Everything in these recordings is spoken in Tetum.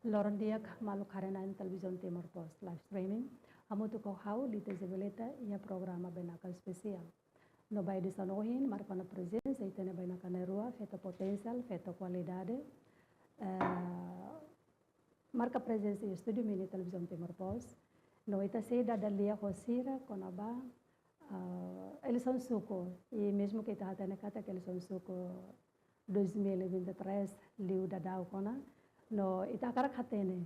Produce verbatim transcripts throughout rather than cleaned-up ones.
Loron di'ak, maluk haree-na'in Televizaun Timor Post live streaming. Hamutuk ho ha'u, Lita Zebileta, iha programa Bainaka Espesiál. No ba edisaun ohin, marka ona prezensa ita-nia bainaka na'in-rua, feto potensiál, feto kualidade. Eh, marka prezensa iha estúdiu Mini Televizaun Timor Post. No ita sei dada lia ho sira kona-ba, ah, eleisaun suku. I mezmu ke ita hatene katak eleisaun suku dois mil e vinte e três liu daudaun ona. No ita hakarak hatene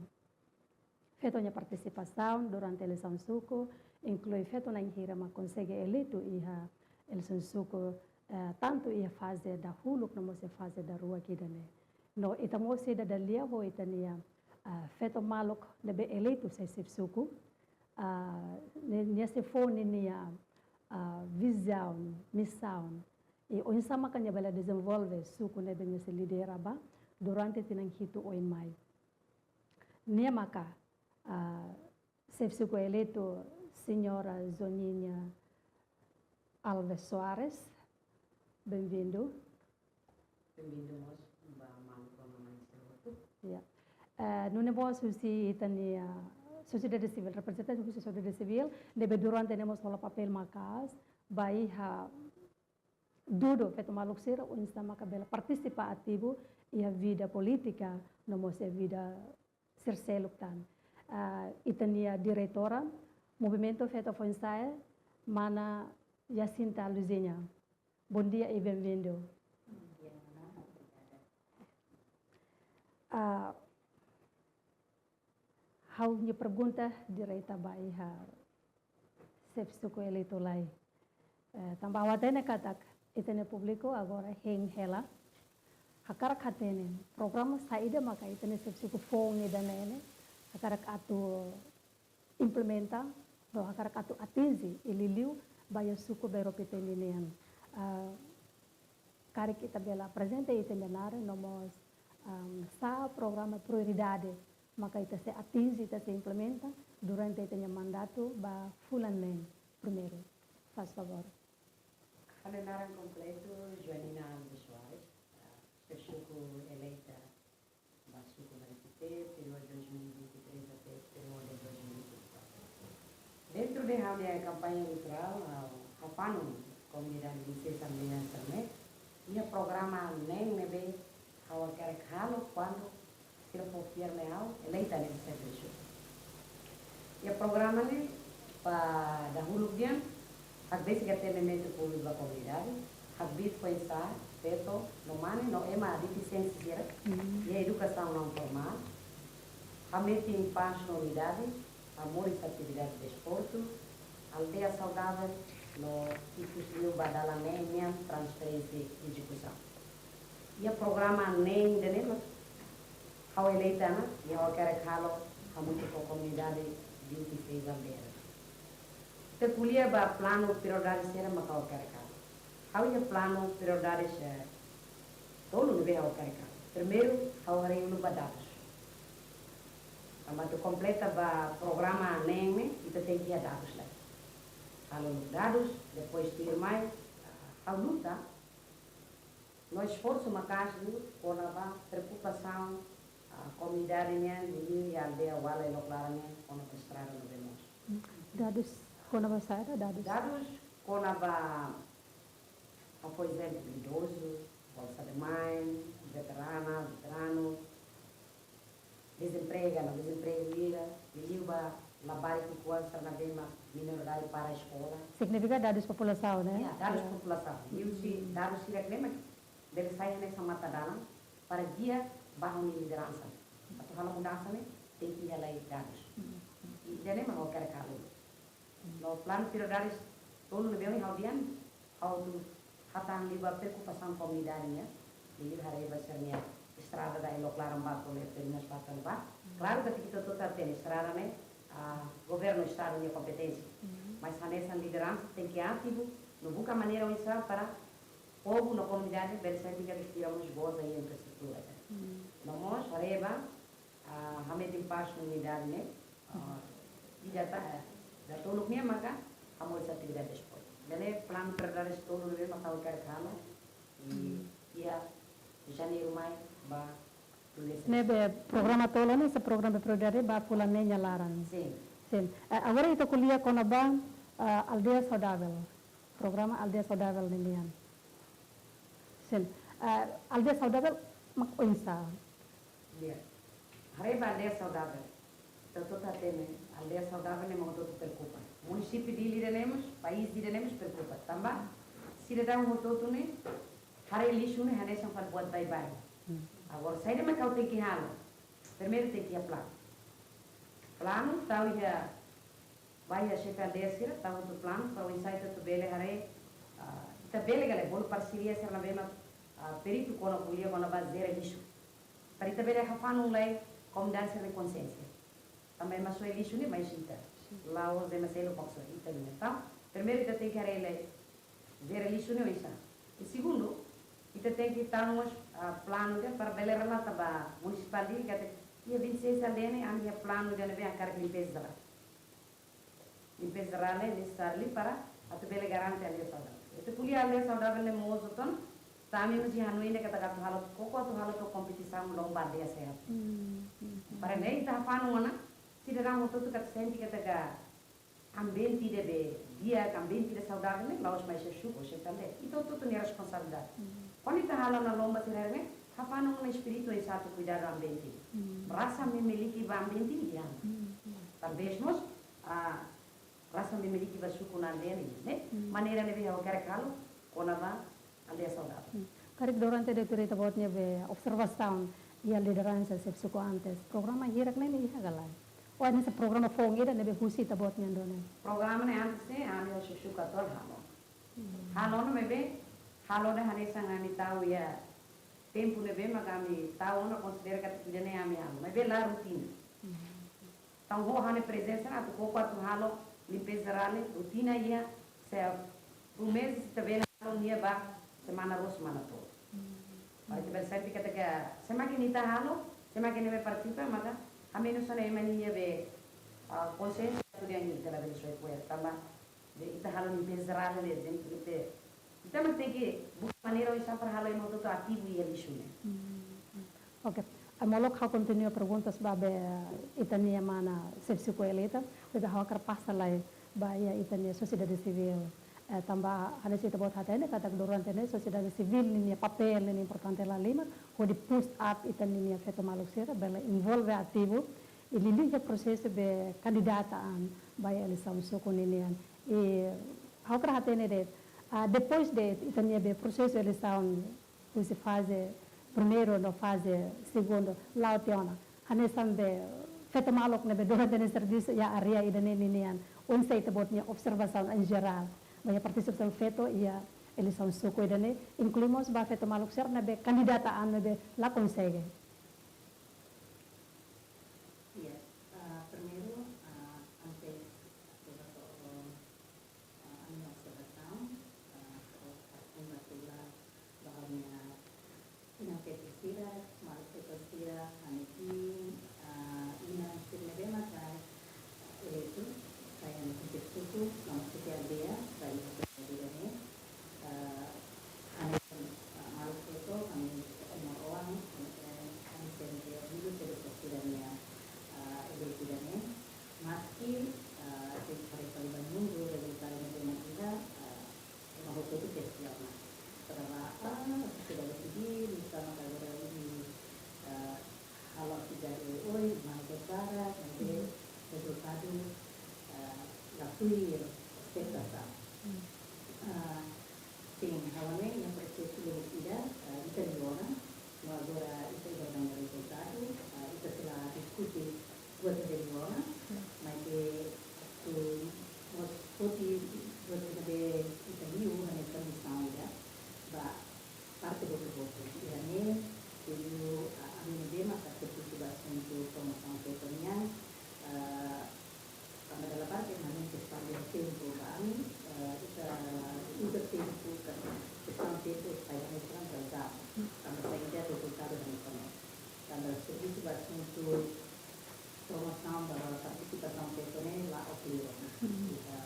feto nia partisipasaun durante eleisaun suku, inklui feto na'in hira mak konsege eleitu iha eleisaun suku, eh, tantu iha faze dahuluk no mós iha faze daruak ida-ne'e. No ita mós sei dada lia ho ita-nia, ah, feto maluk ne'ebé eleitu sai xefe suku, ah, nia, nia sei fó ninia, ah, vizaun, misaun, i oinsá maka nia bele dezenvolve suku ne'ebé nia sei lidera ba durante tinan hitu oin mai. Nia maka, ah, xefe suku eleitu, Señora Joaninha Alves Soares. Bem-vindo. Bem-vindo mós ba maluk rona-na'in sira hotu. Ya. Eh, nune'e mós husi ita-nia, ah, sosiedade sivíl, reprezentante husi sosiedade sivíl, ne'ebé durante ne'e mós hola papél maka'as ba iha dudu feto maluk sira oinsá maka bele partisipa ativu iha vida polítika, no mós iha vida sira seluk tan. Ah, ita-nia diretora Movimentu Feto Foin-Sa'e, mana Jacinta Luzinha. Bom dia e bem-vindo. Bom dia, mana. Obrigada. Ah, ha'u-nia pergunta direta ba iha xefe suku eleitu lai. Eh, tanba ha'u hatene katak ita-nia públiku agora hein hela. Hakarak hatene programa saida maka ita-nia xefe suku foun ida-ne'e ne'e hakarak atu implementa, no hakarak atu atinje i liuliu ba iha suku Beiropetendi nian. Ah, karik ita bele aprezenta ita-nia naran no mós, am, sá programa prioridade maka ita sei atinje, ita sei implementa durante ita-nia mandatu ba fulan neen primeiru. Faz favor. Ha'u-nia naran kompletu Joanina Alves Soares, ah, xefe suku eleita ba suku Beiropetendi, períodu dois mil e vinte e três até períodu dois mil e vinte e quatro. Dentru de ha'u-nia kampaña eleitorál, ha'u, ha'u fanun komunidade vinte e seis Aldeia sira-ne'e, iha programa neen ne'ebé ha'u hakarak halo kuandu sira fó fiar mai ha'u eleita ne'e xefe suku. Iha programa ne'e, ba dahuluk nian, hakbesik atendimentu públiku ba komunidade, hakbiit foin-sa'e, feto no mane, no ema defisiénsia sira, Hmm. iha edukasaun naun formál, hametin pás no unidade, hamoris atividade desportu, aldeia saudavel, no ikusliu ba dalan neen nian transferénsia ezekusaun. Iha programa neen ida-ne'e mak ha'u eleita ona, i ha'u hakarak halo hamutuk ho komunidade vinte e seis Aldeia. Ita ko'alia ba planu prioridade sira mak ha'u hakarak halo. Ha'u-nia planu prioridade sira tolu ne'ebé ha'u hakarak halo. Primeiru, ha'u haree uluk ba dadus. Tanba atu kompleta ba programa neen ne'e, ita tenke iha dadus lai. Halo uluk dadus, depois tuirmai, ah, ha'u luta no esforsu maka'as liu kona-ba preokupasaun, ah, komunidade nian, liuliu iha aldeia Wala i Loklaran nian, kona-ba estrada no bee moos. Dadus kona-ba saida, dadus? Dadus kona-ba, ah, por ezemplu, idozu, bolsa de mãe, veterana, veteranu, dezemprega, no dezempregu ida, liuliu ba labarik ki'ikoan sira ne'ebé mak minoridade para eskola. Signifika dadus populasaun, ne'e? Ya, dadus Ya. populasaun. Liuhusi Hmm. dadus sira ne'ebé mak bele sai hanesan matadalan para gia ba ha'u-nia lideransa. Atu halo mudansa ne'e, tenke iha lai dadus. Hmm. I ida-ne'e mak ha'u hakarak halo. No planu prioridades tolu ne'ebé ohin ha'u dehan, ha'u atu hatán liu ba preokupasaun komunidade nian, liuliu haree ba sira-nia estrada dala Loklaran ba to'o Perunas Batal ba. Klaru katak ita hotu hatene estrada ne'e, ah, governu estadu nia kompeténsia. Mhm. Mas hanesan lideransa tenke ativu, no buka maneira oinsá para povu no komunidade bele sente katak sira mós goza iha infraestrutura. Mhm. No mós haree ba, ah, hametin pás no unidade ne'e, ah, ida ta, datoluk nian maka hamoris atividade desportu. Ida-ne'e planu prioridades tolu ne'ebé mak ha'u hakarak halo, i Hmm. iha janeiru mai ba Ne'ebé programa tolu ne'e, se programa prioridade ba fulan neen nia laran. Sin. Sin. Eh, agora ita ko'alia kona-ba, eh, aldeia saudavel. Programa aldeia saudavel ninian. Sin. Eh, aldeia saudavel mak oinsá? Di'ak. Haree ba aldeia saudavel. Ita hotu hatene, aldeia saudavel ne'e mak hotu-hotu preokupa. Munisípiu Dili ida-ne'e mós, país ida-ne'e mós preokupa. Tanba sidadaun hotu-hotu ne'e haree lixu ne'e hanesan fali buat baibain. Hmm. Agora, saida mak ha'u tenke halo? Primeiru tenke iha planu. Planu, tau iha, ba iha xefe aldeia sira, tau hotu planu, para oinsá ita atu bele haree, ah, ita bele ka lae, bolu parseria sira ne'ebé mak, ah, peritu kona ko'alia kona-ba jere lixu. Para ita bele hafanun lai komunidade sira-nia konsiénsia. Tanba ema soe lixu ne'e mai ita. La'ós ema seluk mak soe, ita duni. Entaun, primeiru ita tenke haree lai jere lixu ne'e oinsá. I segundu, ita tenke tau mós, ah, planu ida para bele relata ba munisípiu Dili katak iha vinte e seis aldeia ne'e ami iha planu ida ne'ebé hakarak limpeza jerál. Limpeza jerál ne'e nesesáriu liu para atu bele garante aldeia saudavel. Ita ko'alia aldeia saudavel ne'e mosu tan, tanba ami mós iha hanoin ida katak atu halo, koko atu halo to'o kompetisaun lomba aldeia sehat. Hmm, hmm, hmm. Para ne'e ita hafanun ona, sidadaun hotu-hotu katak sente katak ambiente ida be di'ak, ambiente ida saudavel ne'e la'ós mai xefe suku, xefe aldeia. Ita hotu-hotu nia responsabilidade. Hmm. Kuandu ita halo ona lomba sira ne'e, hafanun ona espíritu oinsá atu kuidadu ambiente. Hmm. Rasa memiliki ba ambiente nian. Hmm, hmm. Talvés mós, ah, rasa memiliki ba suku no aldeia nian, ne'e? Hmm. Maneira ne'ebé ha'u hakarak halo kona-ba aldeia saudavel. Hmm. Karik durante de'it tuir ita-boot nia be observasaun iha lideransa xefe suku antes, programa hirak-ne'e iha ka lae? Ou hanesan programa foun ida ne'ebé husi ita-boot nian duni? Programa ne'e antes ne'e ami ho xefe suku atuál halo. Hmm. Halo ona maibé, halo ona hanesan ami tau iha tempu ne'ebé mak ami tau ona konsidera katak ida-ne'e ami halo. Maibé la rutina. Hmm. Entaun, ho ha'u-nia prezensa atu koko atu halo limpeza jerál ne'e rutina iha, se por mês ita bele halo nia ba semana rua, semana tolu. Hmm. Para ita bele sente katak sé mak ita halo, sé mak ne'ebé partisipa, maka hamenus ona ema nia be, ah, konsiénsia atu dehan ita labele soe poeira, tanba be ita halo limpeza jerál ne'e, ezemplu, ita, ita mak tenke buka maneira oinsá para halo ema hotu-hotu ativu iha lixu ne'e. Hmm, hmm. Oke. Molok ha'u kontinua perguntas ba be ita-nia mana xefe suku Elita, maibé ha'u hakarak pasa lai ba iha ita-nia sosiedade sivíl. Eh, tanba hanesan ita-boot hatene katak durante ne'e sosiedade sivíl ninia papél ne'e importante lahalimar, hodi push up ita ninia feto maluk sira bele envolve ativu i liuliu iha prosesu be kandidata an ba iha eleisaun suku ninian. I ha'u hakarak hatene de'it, ah, depois de ita-nia be prosesu eleisaun, husi faze primeiru no faze segundu, la'o tiha ona, hanesan be feto maluk ne'ebé durante ne'e servisu iha área ida-ne'e ninian, oinsá ita-boot nia observasaun em geral ba iha partisipasaun feto iha eleisaun suku ida-ne'e, inklui mós ba feto maluk sira ne'ebé kandidata an maibé la konsege? Iya, ah, primeiru, ah, antes atu hato'o, ah, ami-nia observasaun, ah, ha'u hakarak kongratular ba ha'u-nia inan feto sira, maluk feto sira, hanesan, ah, inan sira ne'ebé maka eleitu, sai hanesan xefe suku, no mós xefe aldeia, ba iha sosiedade ne'e, ah, hanesan, ah, maluk feto, hanesan uma oan, hanesan, hanesan be hilo sira sira-nia, ah, eleitu ida-ne'e. Maski, ah, se haree fali ba mundu, rezultadu ne'ebé mak iha, ah, ema hotu-hotu kesial ona. Tanba, ah, sosiedade sivíl, misalnya agora ini, ah, halo atividade oioin, maibé agora, maibé rezultadu, ah, la tuir espetasaun. Hmm. Ah, sin, ha'u hanoin iha prosesu lubuk ida, ah, ita liu ona, no agora ita iha ona rezultadu, ah, ita sei la diskute buat ida liu ona, hmm, maibé atu mós foti buat ida be ita liu hanesan lisaun ida ba parte hotu-hotu. Iha ne'e, liuliu, ah, ami ne'ebé maka servisu ba asuntu promosaun feto nian, ah, tanba dala barak ema hanoin kestaun de tempu ba ami, eh, ita uza tempu ka, kestaun tempu sai hanesan atrasadu. Tanba saida rezultadu hanesan ne'e. Tanba servisu ba asuntu promosaun ba partisipasaun feto ne'e la'o kleur. Hmm. Iha,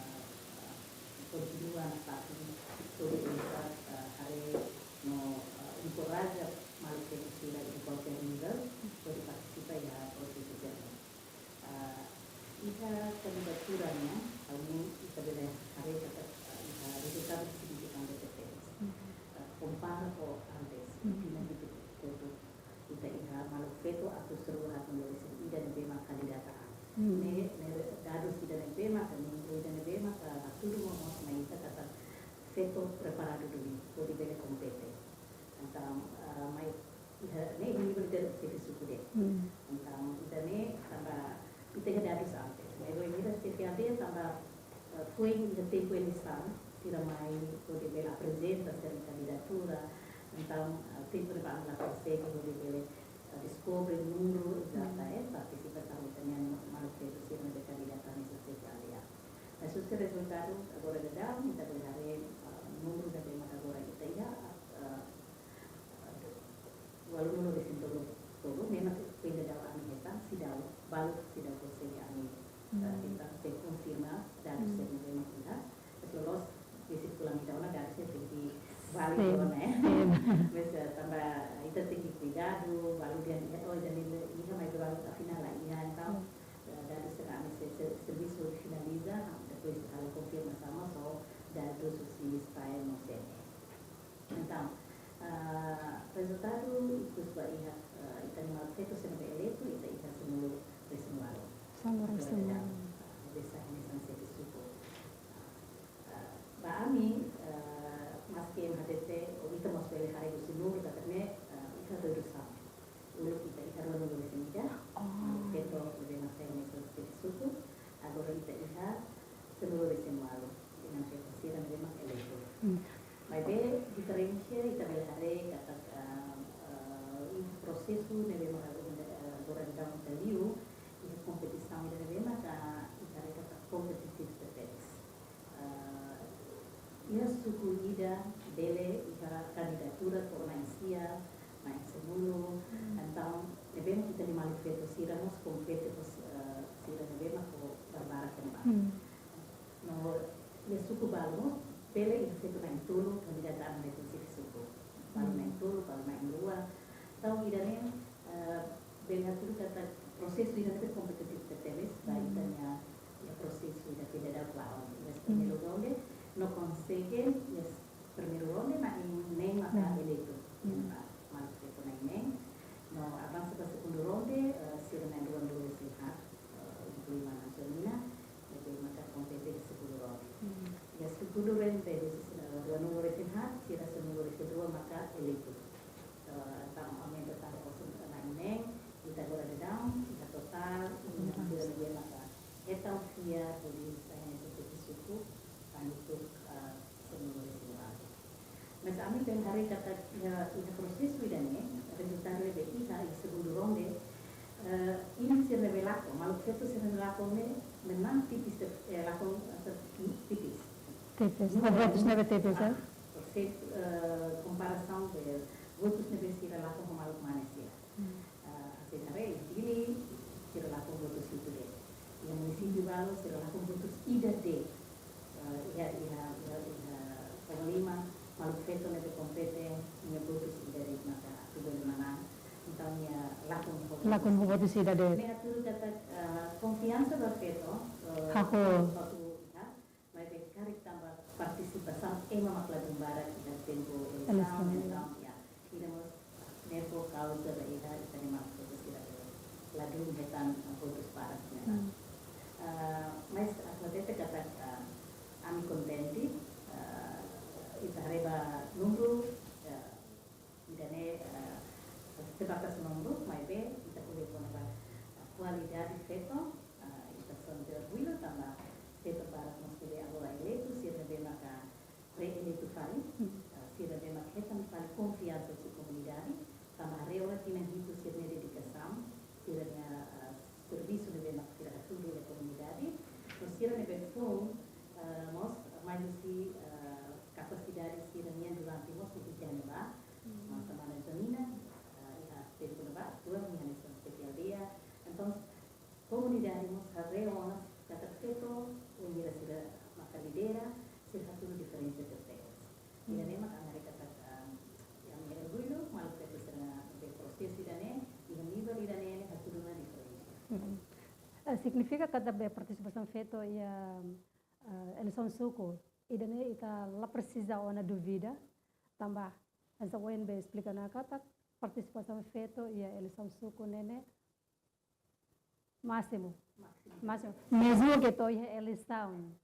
Entaun, ah, mai iha ne'e iha nivel de xefe suku de'it. Hmm. Entaun, ida-ne'e tanba ita iha dadus antes. Maibé iha xefe aldeia tanba, ah, foin iha tempu eleisaun, sira mai hodi bele aprezenta sira-nia kandidatura. Entaun, ah, tempu ne'ebá ami la konsege hodi bele, ah, deskobre númeru ezatu, eh, partisipasaun ita-nia maluk feto sira ne'ebé kandidata hanesan xefe aldeia. Mas husi rezultadu agora daudaun, ita bele haree, ah, númeru ne'ebé maka agora ita iha, ah, ualunulu resin tolu, tolu, memang foin daudaun ami hetan, seidauk, balu seidauk konsege ami, eh, hetan, sei konfirma dadus sira ne'ebé mak iha. Mas loloos, husi fulan ida ona dadus sira tenke válidu ona, eh. Sin. Mas, eh, tanba ita tenke kuidadu, balu dehan, oh, ida-ne'e iha, maibé balu afinál la iha, entaun, eh, dadus sira ami sei, sei, servisu finaliza, depois halo konfirmasaun, só dadus husi SPAE no CNE. Entaun, ah, rezultadu ikus ba iha, ah, ita-nia maluk feto sira ne'ebé eleitu, ita iha sanulu resin ualu. Sanulu resin ualu. Agora daudaun, ah, ne'ebé sai hanesan xefe suku. Ah, ba ami, ah, maski M H D C, ou ita mós bele haree husi númeru katak ne'e, ah, iha redusaun. Uluk ita iha ruanulu resin ida, maluk feto ne'ebé mak sai hanesan xefe suku, agora ita iha sanulu resin ualu, inan feto sira ne'ebé mak eleitu. Hmm. Maibé diferensa ita bele haree katak, ah, ah, iha prosesu ne'ebé mak agora, ah, agora daudaun ita liu, iha kompetisaun ida ne'ebé mak, ah, ita haree katak kompetitivu tebes. Ah, iha suku ida bele iha kandidatura to'o na'in sia, na'in sanulu, entaun ne'ebé mak ita-nia maluk feto sira mós kompete ho, eh, sira ne'ebé mak ho barbarak iha ne'ebá. Hmm. No iha suku balu mós bele iha feto na'in-tolu kandidata hanesan xefe suku. Balu na'in-tolu, balu na'in-rua. Entaun ida-ne'e, eh, bele hatudu katak prosesu ida-ne'e kompetitivu tebes, ba ita-nia, iha prosesu ida foin daudaun klaran. Iha primeiru ronde, no konsege, iha primeiru ronde na'in-neen maka eleitu. Iha ne'ebá, maluk feto na'in-neen. No avansa ba segundu ronde, eh, sira na'in-ruanulu resin haat, eh, inklui mana Angelina, ne'ebé maka kompete iha segundu ronde. Iha segundu ronde, husi sira ruanulu resin haat, sira sanulu resin rua maka eleitu. Eh, entaun aumenta tan porsentuál na'in-neen, ita agora daudaun, iha totál, inan sira ne'ebé maka hetan fiar hodi sai hanesan xefe suku, hanesan, eh, sanulu resin ualu. Mas ami bele haree katak iha, iha prosesu ida-ne'e, rezultadu ne'ebé iha, iha segundu ronde, eh, inan sira ne'ebé lakon, maluk feto sira ne'ebé lakon ne'e, memang tipis, eh, lakon, eh, tipis. Tipis. Númeru, votus ne'ebé tipis, eh? Ah, se, eh, komparasaun ba votus ne'ebé sira lakon ho maluk mane sira. Hmm. Ah, se haree iha Dili, sira lakon votus hitu de'it. Iha munisípiu balu, sira lakon votus ida de'it. Ah, iha, iha, iha, iha Savalima, maluk feto ne'ebé kompete, nia votus ida de'it maka atu bele manán. Entaun nia lakon ho votus. Lakon ho votus ida de'it. Ne'e hatudu katak, ah, konfiansa ba feto, eh, hahú. Hahú iha, maibé karik tanba partisipasaun ema mak ladún barak iha tempu eleisaun, eleisaun, ya. Entaun, ya, ida mós ne'e fó kauza ba ida ita-nia maluk feto sira ladún hetan votus barak ne'e. Hmm. Ah, mas atu hatete katak, ah, ami kontente, ah, ita haree ba númeru, ah, ida-ne'e, eh, sebatas númeru, maibé ita ko'alia kona-ba, eh, kualidade feto, eh, ita sente orgullu tanba feto barak mós ne'ebé agora eleitu, sira ne'ebé maka reeleitu fali, eh, sira ne'ebé maka hetan fali konfiansa husi komunidade, tanba haree ona tinan hitu sira-nia dedikasaun, sira-nia, eh, servisu ne'ebé maka sira hatudu iha komunidade, no sira ne'ebé foun, eh, mós mai husi, eh, kapasidade sira-nian durante mós iha ne'ebá, Hmm. Masa mana Janina, eh, iha tempu ne'ebá, atu ami hanesan xefe aldeia. Entaun, komunidade mós haree ona katak feto, wainhira sira maka lidera, sira hatudu diferensa tebes. Hmm. Ida-ne'e mak ami haree katak, ah, ami orgullu, maluk feto sira-nia prosesu ida-ne'e, iha nivel ida-ne'e, ne'e hatudu ona diferensa. Hmm. Eh, signifika katak be partisipasaun feto iha, eh, eleisaun suku, ida-ne'e ita la presiza ona duvida, tanba hanesan ohin be esplika ona katak, partisipasaun feto iha eleisaun suku ne'e ne'e másimu. Másimu. Másimu. Mezmu ke to'o iha eleisaun,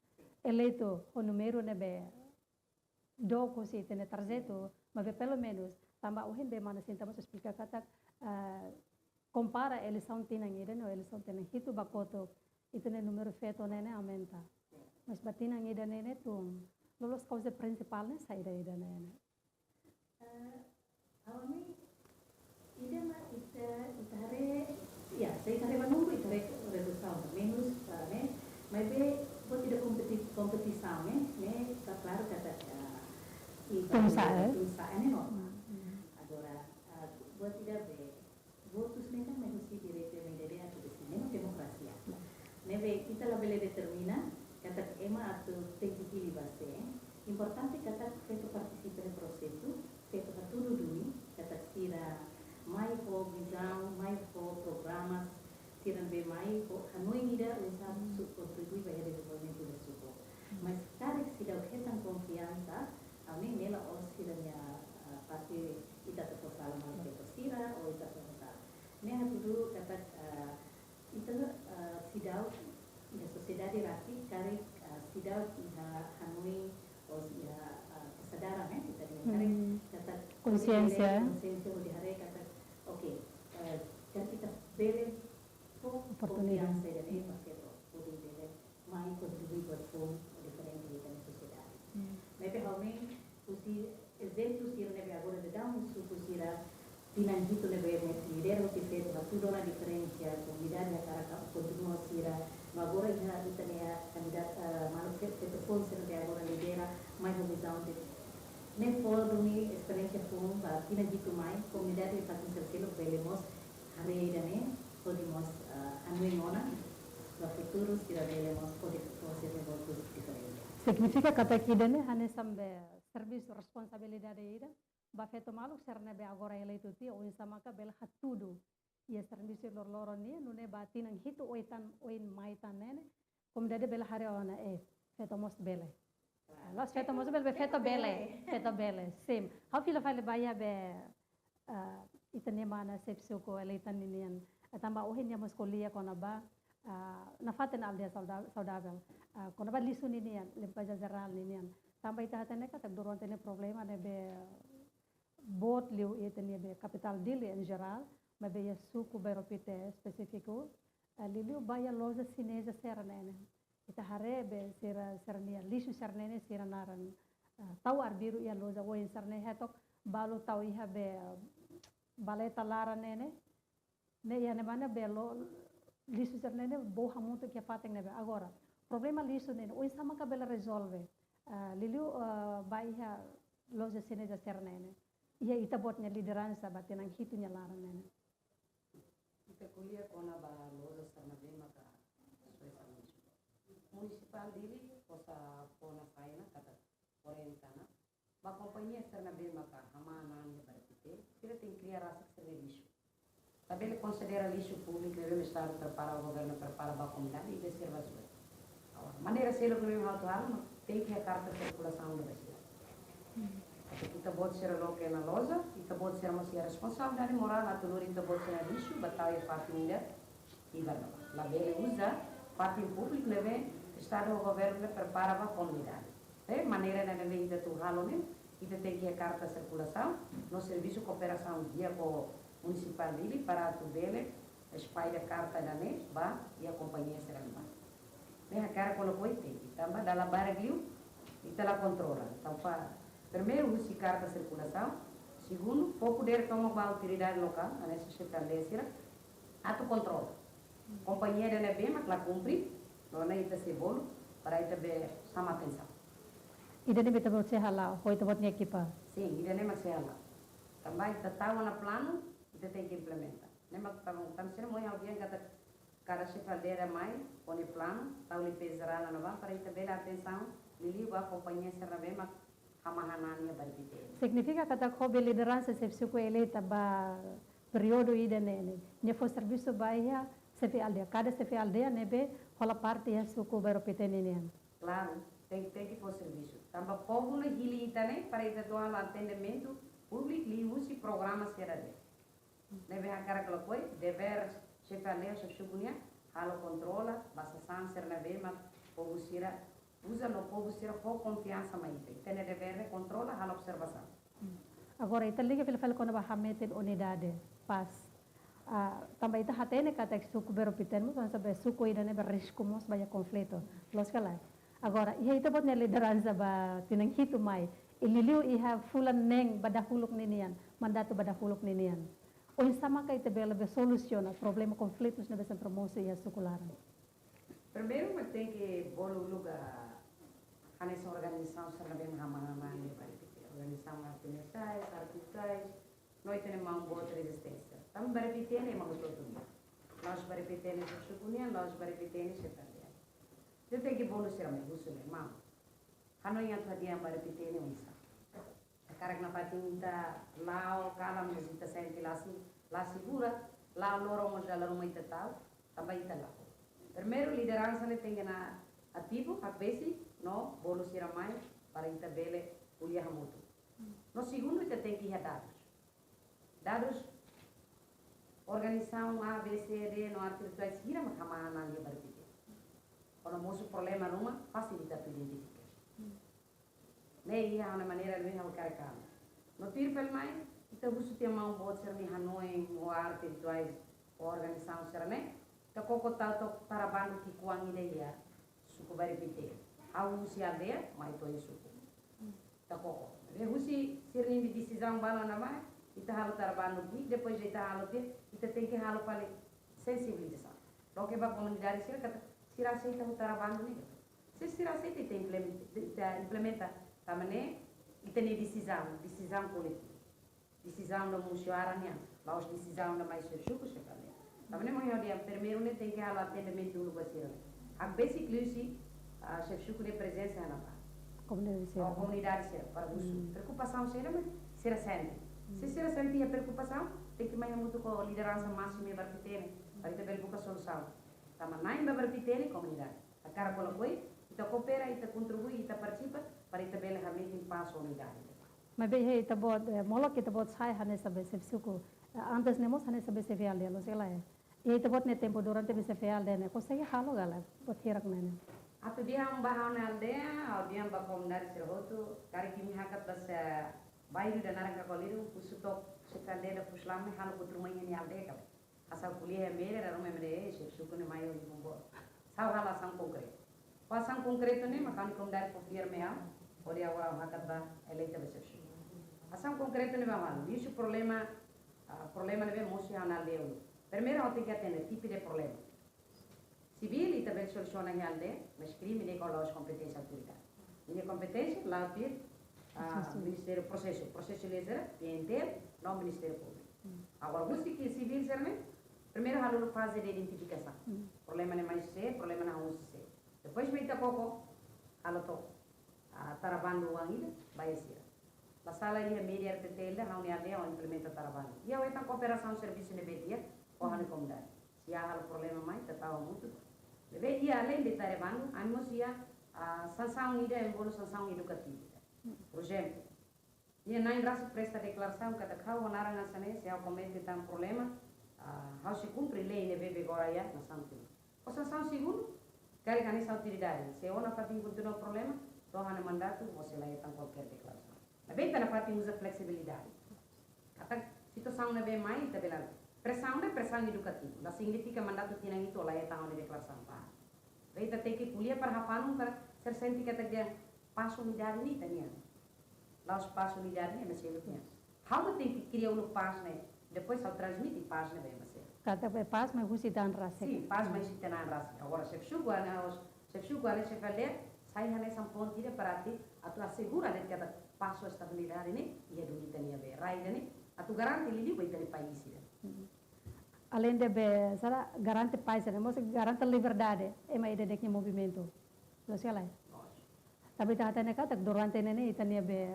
eleitu ho númeru ne'ebé dook husi ita-nia tarjetu, maibé pelumenus Tanba ohin be mana Sinta mós esplika katak, eh, kompara eleisaun tinan ida no eleisaun tinan hitu ba kotuk, ita-nia númeru feto ne'e ne'e aumenta. Mas ba tinan ida ne'e ne'e tun. Loloos kauza prinsipál ne'e saida ida ne'e ne'e. Eh, ha'u hanoin ida mak ita, ita haree, ya, se ita haree ba númeru ita haree rezultadu menus, eh, ne'e, maibé buat ida kompeti-, kompetisaun, ne'e, ne'e, klaru katak, eh, iha tun sa'e, eh? Tun sa'e, eh, ne'e normal. Hmm, hmm. Agora, eh, buat ida be, votus ne'e kan mai husi direitu ema ida-idak atu deside, ne'e demokrasia. Ne'ebé ita labele determina katak ema atu tenke hili ba sé. Importante katak feto partisipa iha prosesu, feto hatudu duni, katak sira mai ho vizaun, mai ho programas, sira ne'ebé mai ho hanoin ida oinsá, hmm, atu kontribui ba iha dezenvolvimentu ida suku. Hmm. Mas karik seidauk hetan konfiansa, ami nela os sira-nia, ah, parte ita atu fó sala malu feto sira, ou ita atu fó sala. Ne'e hatudu katak, ah, ita, ah, seidauk iha sosiedade rasik, karik, ah, seidauk iha hanoin, ou iha, ah, kesadaran, eh, ita dehan karik, hmm, katak konsiénsia. Konsiénsia, hodi haree katak, oke, eh, karik ita bele fó oportunidade, konfiansa ida-ne'e ba feto, hodi bele mai kontribui buat foun diferente iha ita-nia sosiedade. Hmm. Maibé ha'u hanoin husi ezemplu sira ne'ebé agora daudaun suku sira tinan hitu ne'ebé lidera husi feto hatudu ona diferensa, komunidade hakarak kontinua sira, no agora iha ita-nia kandidata, eh, maluk fe-, feto foun sira ne'ebé agora lidera, mai ho vizaun ida-ne'e fó duni esperiénsia foun ba tinan hitu mai, komunidade fatin sira seluk bele mós haree ida-ne'e, hodi mós, ah, hanoin ona, ba futuru sira bele mós hodi fó sira-nia votus diferente. Signifika katak ida-ne'e hanesan be servisu responsabilidade ida ba feto maluk sira ne'ebé agora eleitu tiha, oinsá maka bele hatudu iha servisu loroloron nian, nune'e ba tinan hitu oin tan, oin mai tan ne'e ne'e, komunidade bele haree ona, eh, feto mós bele. Klaru. La'ós feto mós bele, feto bele, feto bele. Sim. Ha'u fila fali ba iha be, ah, ita-nia mana xefe suku eleitu ninian. Eh, tanba ohin nia mós ko'alia kona-ba, ah, nafatin aldeia sauda-, saudavel. Ah, kona-ba lixu ninian, limpeza jerál ninian. Tanba ita hatene katak durante ne'e problema ne'ebé boot liu iha ita-nia be kapitál Dili en jerál, maibé iha suku Bairro Pité espesífiku, eh, liuliu ba iha loja xineza sira ne'e ne'e. Ita haree be sira, sira-nia lixu sira ne'e ne'e sira naran, eh, tau arbiru iha loja oin sira ne'e hetok balu tau iha be, eh, valeta laran ne'e ne'e. Ne'e iha ne'ebá ne'e be lo-, lixu sira ne'e ne'e bou hamutuk iha fatin ne'ebé. Agora, problema lixu ne'e ne'e, oinsá maka bele rezolve? Ah, liuliu, ah, ba iha loja xineza sira ne'e ne'e. Iha ita-boot nia lideransa ba tinan hitu nia laran ne'e ne'e. Ita ko'alia kona-ba loja sira ne'ebé maka soe sira lixu. Munisipál Dili, osan fó ona faina, katak orienta ona ba kompañia sira ne'ebé maka hamahán an iha Bairro Pité, sira tenke kria rasik sira-nia lixu. Labele konsidera lixu públiku ne'ebé Estadu prepara, governu prepara ba komunidade, ida sira bá soe. Agora, maneira seluk ne'ebé mak atu halo, mak tenke iha karta sirkulasaun ida ba sira. Atu ita-boot sira loke ona loja, ita-boot sira mós iha responsabilidade morál atu lori ita-boot sira-nia lixu, bá tau iha fatin ida, iha ne'ebá. Labele uza fatin públiku ne'ebé Estadu ou governu prepara ba komunidade. Eh, maneira ne'ebé ita atu halo ne'e, ita tenke iha karta sirkulasaun, no servisu kooperasaun di'ak ho Munisipál Dili para atu bele espalla karta ida-ne'e ba iha kompañia sira ne'ebá. Ne'e hakarak ko'alia kona-ba ita, tanba dala barak liu, ita la kontrola. Tanba primeiru husi karta sirkulasaun, segundu, foku diretu tomak ba autoridade lokál, hanesan xefe aldeia sira, atu kontrola. Kompañia ida ne'ebé mak la kumpre, no ne'e ita sei bolu, para ita be xama atensaun. Ida-ne'e be ita-boot sei hala'o, ho ita-boot nia ekipa? Sin, ida-ne'e mak sei hala'o. Tanba ita tau ona planu, ita tenke implementa. Ne'e mak tau, tau sira mai ha'u dehan katak kada xefe aldeia mai, ho nia planu, tau limpeza jerál ne'ebá, para ita bele atensaun, liuliu ba kompañia sira ne'ebé mak hamahán an iha Bairro Pité. Signifika katak ho be lideransa xefe suku eleita ba períodu ida-ne'e ne'e, nia fó servisu ba iha xefe aldeia, kada xefe aldeia ne'ebé hola parte iha suku Bairro Pité ninian. Klaru, tenke, tenke fó servisu. Tanba povu ne'e hili ita ne'e para ita atu halo atendimentu públiku liuhusi programa sira de'it. Ne'ebé hakarak ko'alia kona-ba, devér xefe aldeia, xefe suku nian, halo kontrola ba sasán sira ne'ebé mak povu sira uza no povu sira fó konfiansa mai ita. Ita-nia devér ne'e kontrola, halo observasaun. Hmm. Agora, ita liga fila fali kona-ba hametin unidade, pás. Ah, tanba ita hatene katak suku Bero Peteén mós hanesan be suku ida ne'ebé risku mós ba iha konflitu. Loos ka lae? Agora, iha ita-boot nia lideransa ba tinan hitu mai, i liuliu iha fulan neen ba dahuluk ninian, mandatu ba dahuluk ninian, oinsá maka ita bele be solusiona problema konflitus ne'ebé sempre mosu iha suku laran? Primeiru, mak tenke bolu uluk hanesan organizasaun sira ne'ebé mak hamanan iha Baripite. Organizasaun arte marsiais, arte visuais, no ita-nia maun boot rezisténsia. Tanba Baripite ne'e ema hotu-hotu nian. La'ós Baripite ne'e xefe suku nian, la'ós Baripite ne'e xefe aldeia. Ita tenke bolu sira mai husu ne'e, maun, hanoin atu hadi'a Baripite ne'e oinsá. Hakarak nafatin ita la'o kalan mós ita sente la se-, la segura, la'o loron mós dala ruma ita ta'uk, tanba ita la'o. Primeiru, lideransa ne'e tenke ona ativu, hakbesik, no bolu sira mai, para ita bele ko'alia hamutuk. No segundu, ita tenke iha dadus. Dadus, organizasaun A, B, C, D, no arte visuais sira mak hamanan iha Baripite. Kuandu mosu problema ruma, fasil ita atu identifika. Ne'e iha ha'u-nia maneira ne'ebé ha'u hakarak halo. No tuir fali mai, ita husu tiha maun boot sira-nia hanoin, ho arte visuais, ho organizasaun sira-ne'e, ita koko tau took tara bandu ki'ikoan ida iha suku Baripite. Hahú husi aldeia, mai to'o iha suku. Ita koko. Ne'ebé husi sira-nia desizaun balu ona mai, ita halo tara bandu ki'ik, depois ita halo tiha, ita tenke halo fali sensibilizasaun. Loke ba komunidade sira katak sira aseita ha'u tara bandu ne'e. Se sira aseita, ita implementa, ita implementa, tanba ne'e ita-nia desizaun, desizaun koletivu. Desizaun da musuara nian, la'ós desizaun da mai xefe suku, xefe aldeia. Tanba ne'e mak ha'u dehan primeiru ne'e tenke halo atendimentu uluk ba sira. Hakbesik liuhusi, ah, xefe suku nia prezensa iha ne'ebá. Komunidade sira. Oh, komunidade sira, para husu. Hmm. Preokupasaun sira mak sira sente. Se sira sente iha preokupasaun, tenke mai hamutuk ho lideransa másimu iha Baripite ne'e, para ita bele buka solusaun. Tanba na'in ba Baripite ne'e komunidade. Hakarak ka lakohi, ita koopera, ita kontribui, ita partisipa, para ita bele hametin pás ho unidade. Maibé iha ita-boot, eh, molok ita-boot sai hanesan be xefe suku, eh, antes ne'e mós hanesan be xefe aldeia, loos ka lae? Iha ita-boot nia tempu durante be xefe aldeia ne'e, konsege halo ka lae buat hirak ne'e? Atu dehan ba ha'u-nia aldeia, ha'u dehan ba komunidade sira hotu, karik imi hakat ba se bairru ida naran Kakoliro, husu took xefe aldeia da Fuslame, halo buat ruma iha nia aldeia ka lae. Hanesan ko'alia iha média, dala ruma ema dehan, eh, xefe suku ne'e mai ho livru boot. Sá halo asaun konkretu. Ho asaun konkretu ne'e, mak ha'u-nia komunidade konfia mai ha'u, hodi ha'u hakat ba eleita ba xefe suku. Asaun konkretu ne'ebé ha'u halo, liuhusi problema, ah, problema ne'ebé mosu iha ha'u-nia aldeia uluk. Primeiru, ha'u tenke atende tipu de problema. Sivíl, ita bele solusiona iha aldeia, mas krime ne'e la'ós kompeténsia autoridade. Nia kompeténsia, la'o tuir, ah, Prosesu. Ministériu Prosesu, Prosesu Lei sira, P N T L, no Ministériu Públiku. Hmm. Agora, husi ke sivíl sira-ne'e, primeiru halo faze de identifikasaun. Hmm. Problema ne'e mai husi sé, problema ne'e hahú husi sé. Depois, mai ita koko, halo took, ah, tara bandu oan ida, ba iha sira. La sala iha média R T T L, ha'u-nia aldeia, ha'u implementa tara bandu. I ha'u hetan kooperasaun servisu ne'ebé di'ak, ho ha'u-nia komunidade. Se iha halo problema mai, ita tau hamutuk. Ne'ebé iha além de tara bandu, ami mós iha, ah, sansaun ida, ema bolu sansaun edukativu. Por ezemplu, iha na'in rasik presta deklarasaun katak ha'u ho naran hanesan ne'e, se ha'u komete tan problema, ah, ha'u sei kumpre lei ne'ebé be agora iha nasaun sira. Ho sansaun segundu, karik hanesan autoridade, se ó nafatin kontinua problema, to'o ha'u-nia mandatu, ó sei la hetan kualkér deklarasaun. Maibé ita nafatin uza fleksibilidade. Katak situasaun ne'ebé mai, ita bele. Presaun ne'e presaun edukativu. La signifika mandatu tinan hitu ó la hetan ó-nia deklarasaun ba. Maibé ita tenke ko'alia para hafanun para sira sente katak dehan pás unidade ne'e ita-nian. La'ós pás unidade ne'e ema seluk nian. Ha'u mak tenke kria uluk pás ne'e. Depois ha'u transmite pás ne'e ba ema seluk. Katak be pás mai husi ita-nia an rasik. Sin, pás mai husi ita-nia an rasik. Agora, xefe suku hanesan, xefe suku hanesan xefe aldeia, sai hanesan ponte ida para atu, atu asegura de'it katak pás ho estabilidade ne'e iha duni ita-nia be rai ida ne'e, atu garante liuliu ba ita-nia país ida. Hmm. Além de be, sala garante pás ne'e, mós garante liberdade ema ida-idak nia movimentu. Loos ka lae? Loos. Tanba ita hatene katak durante ne'e ne'e ita-nia be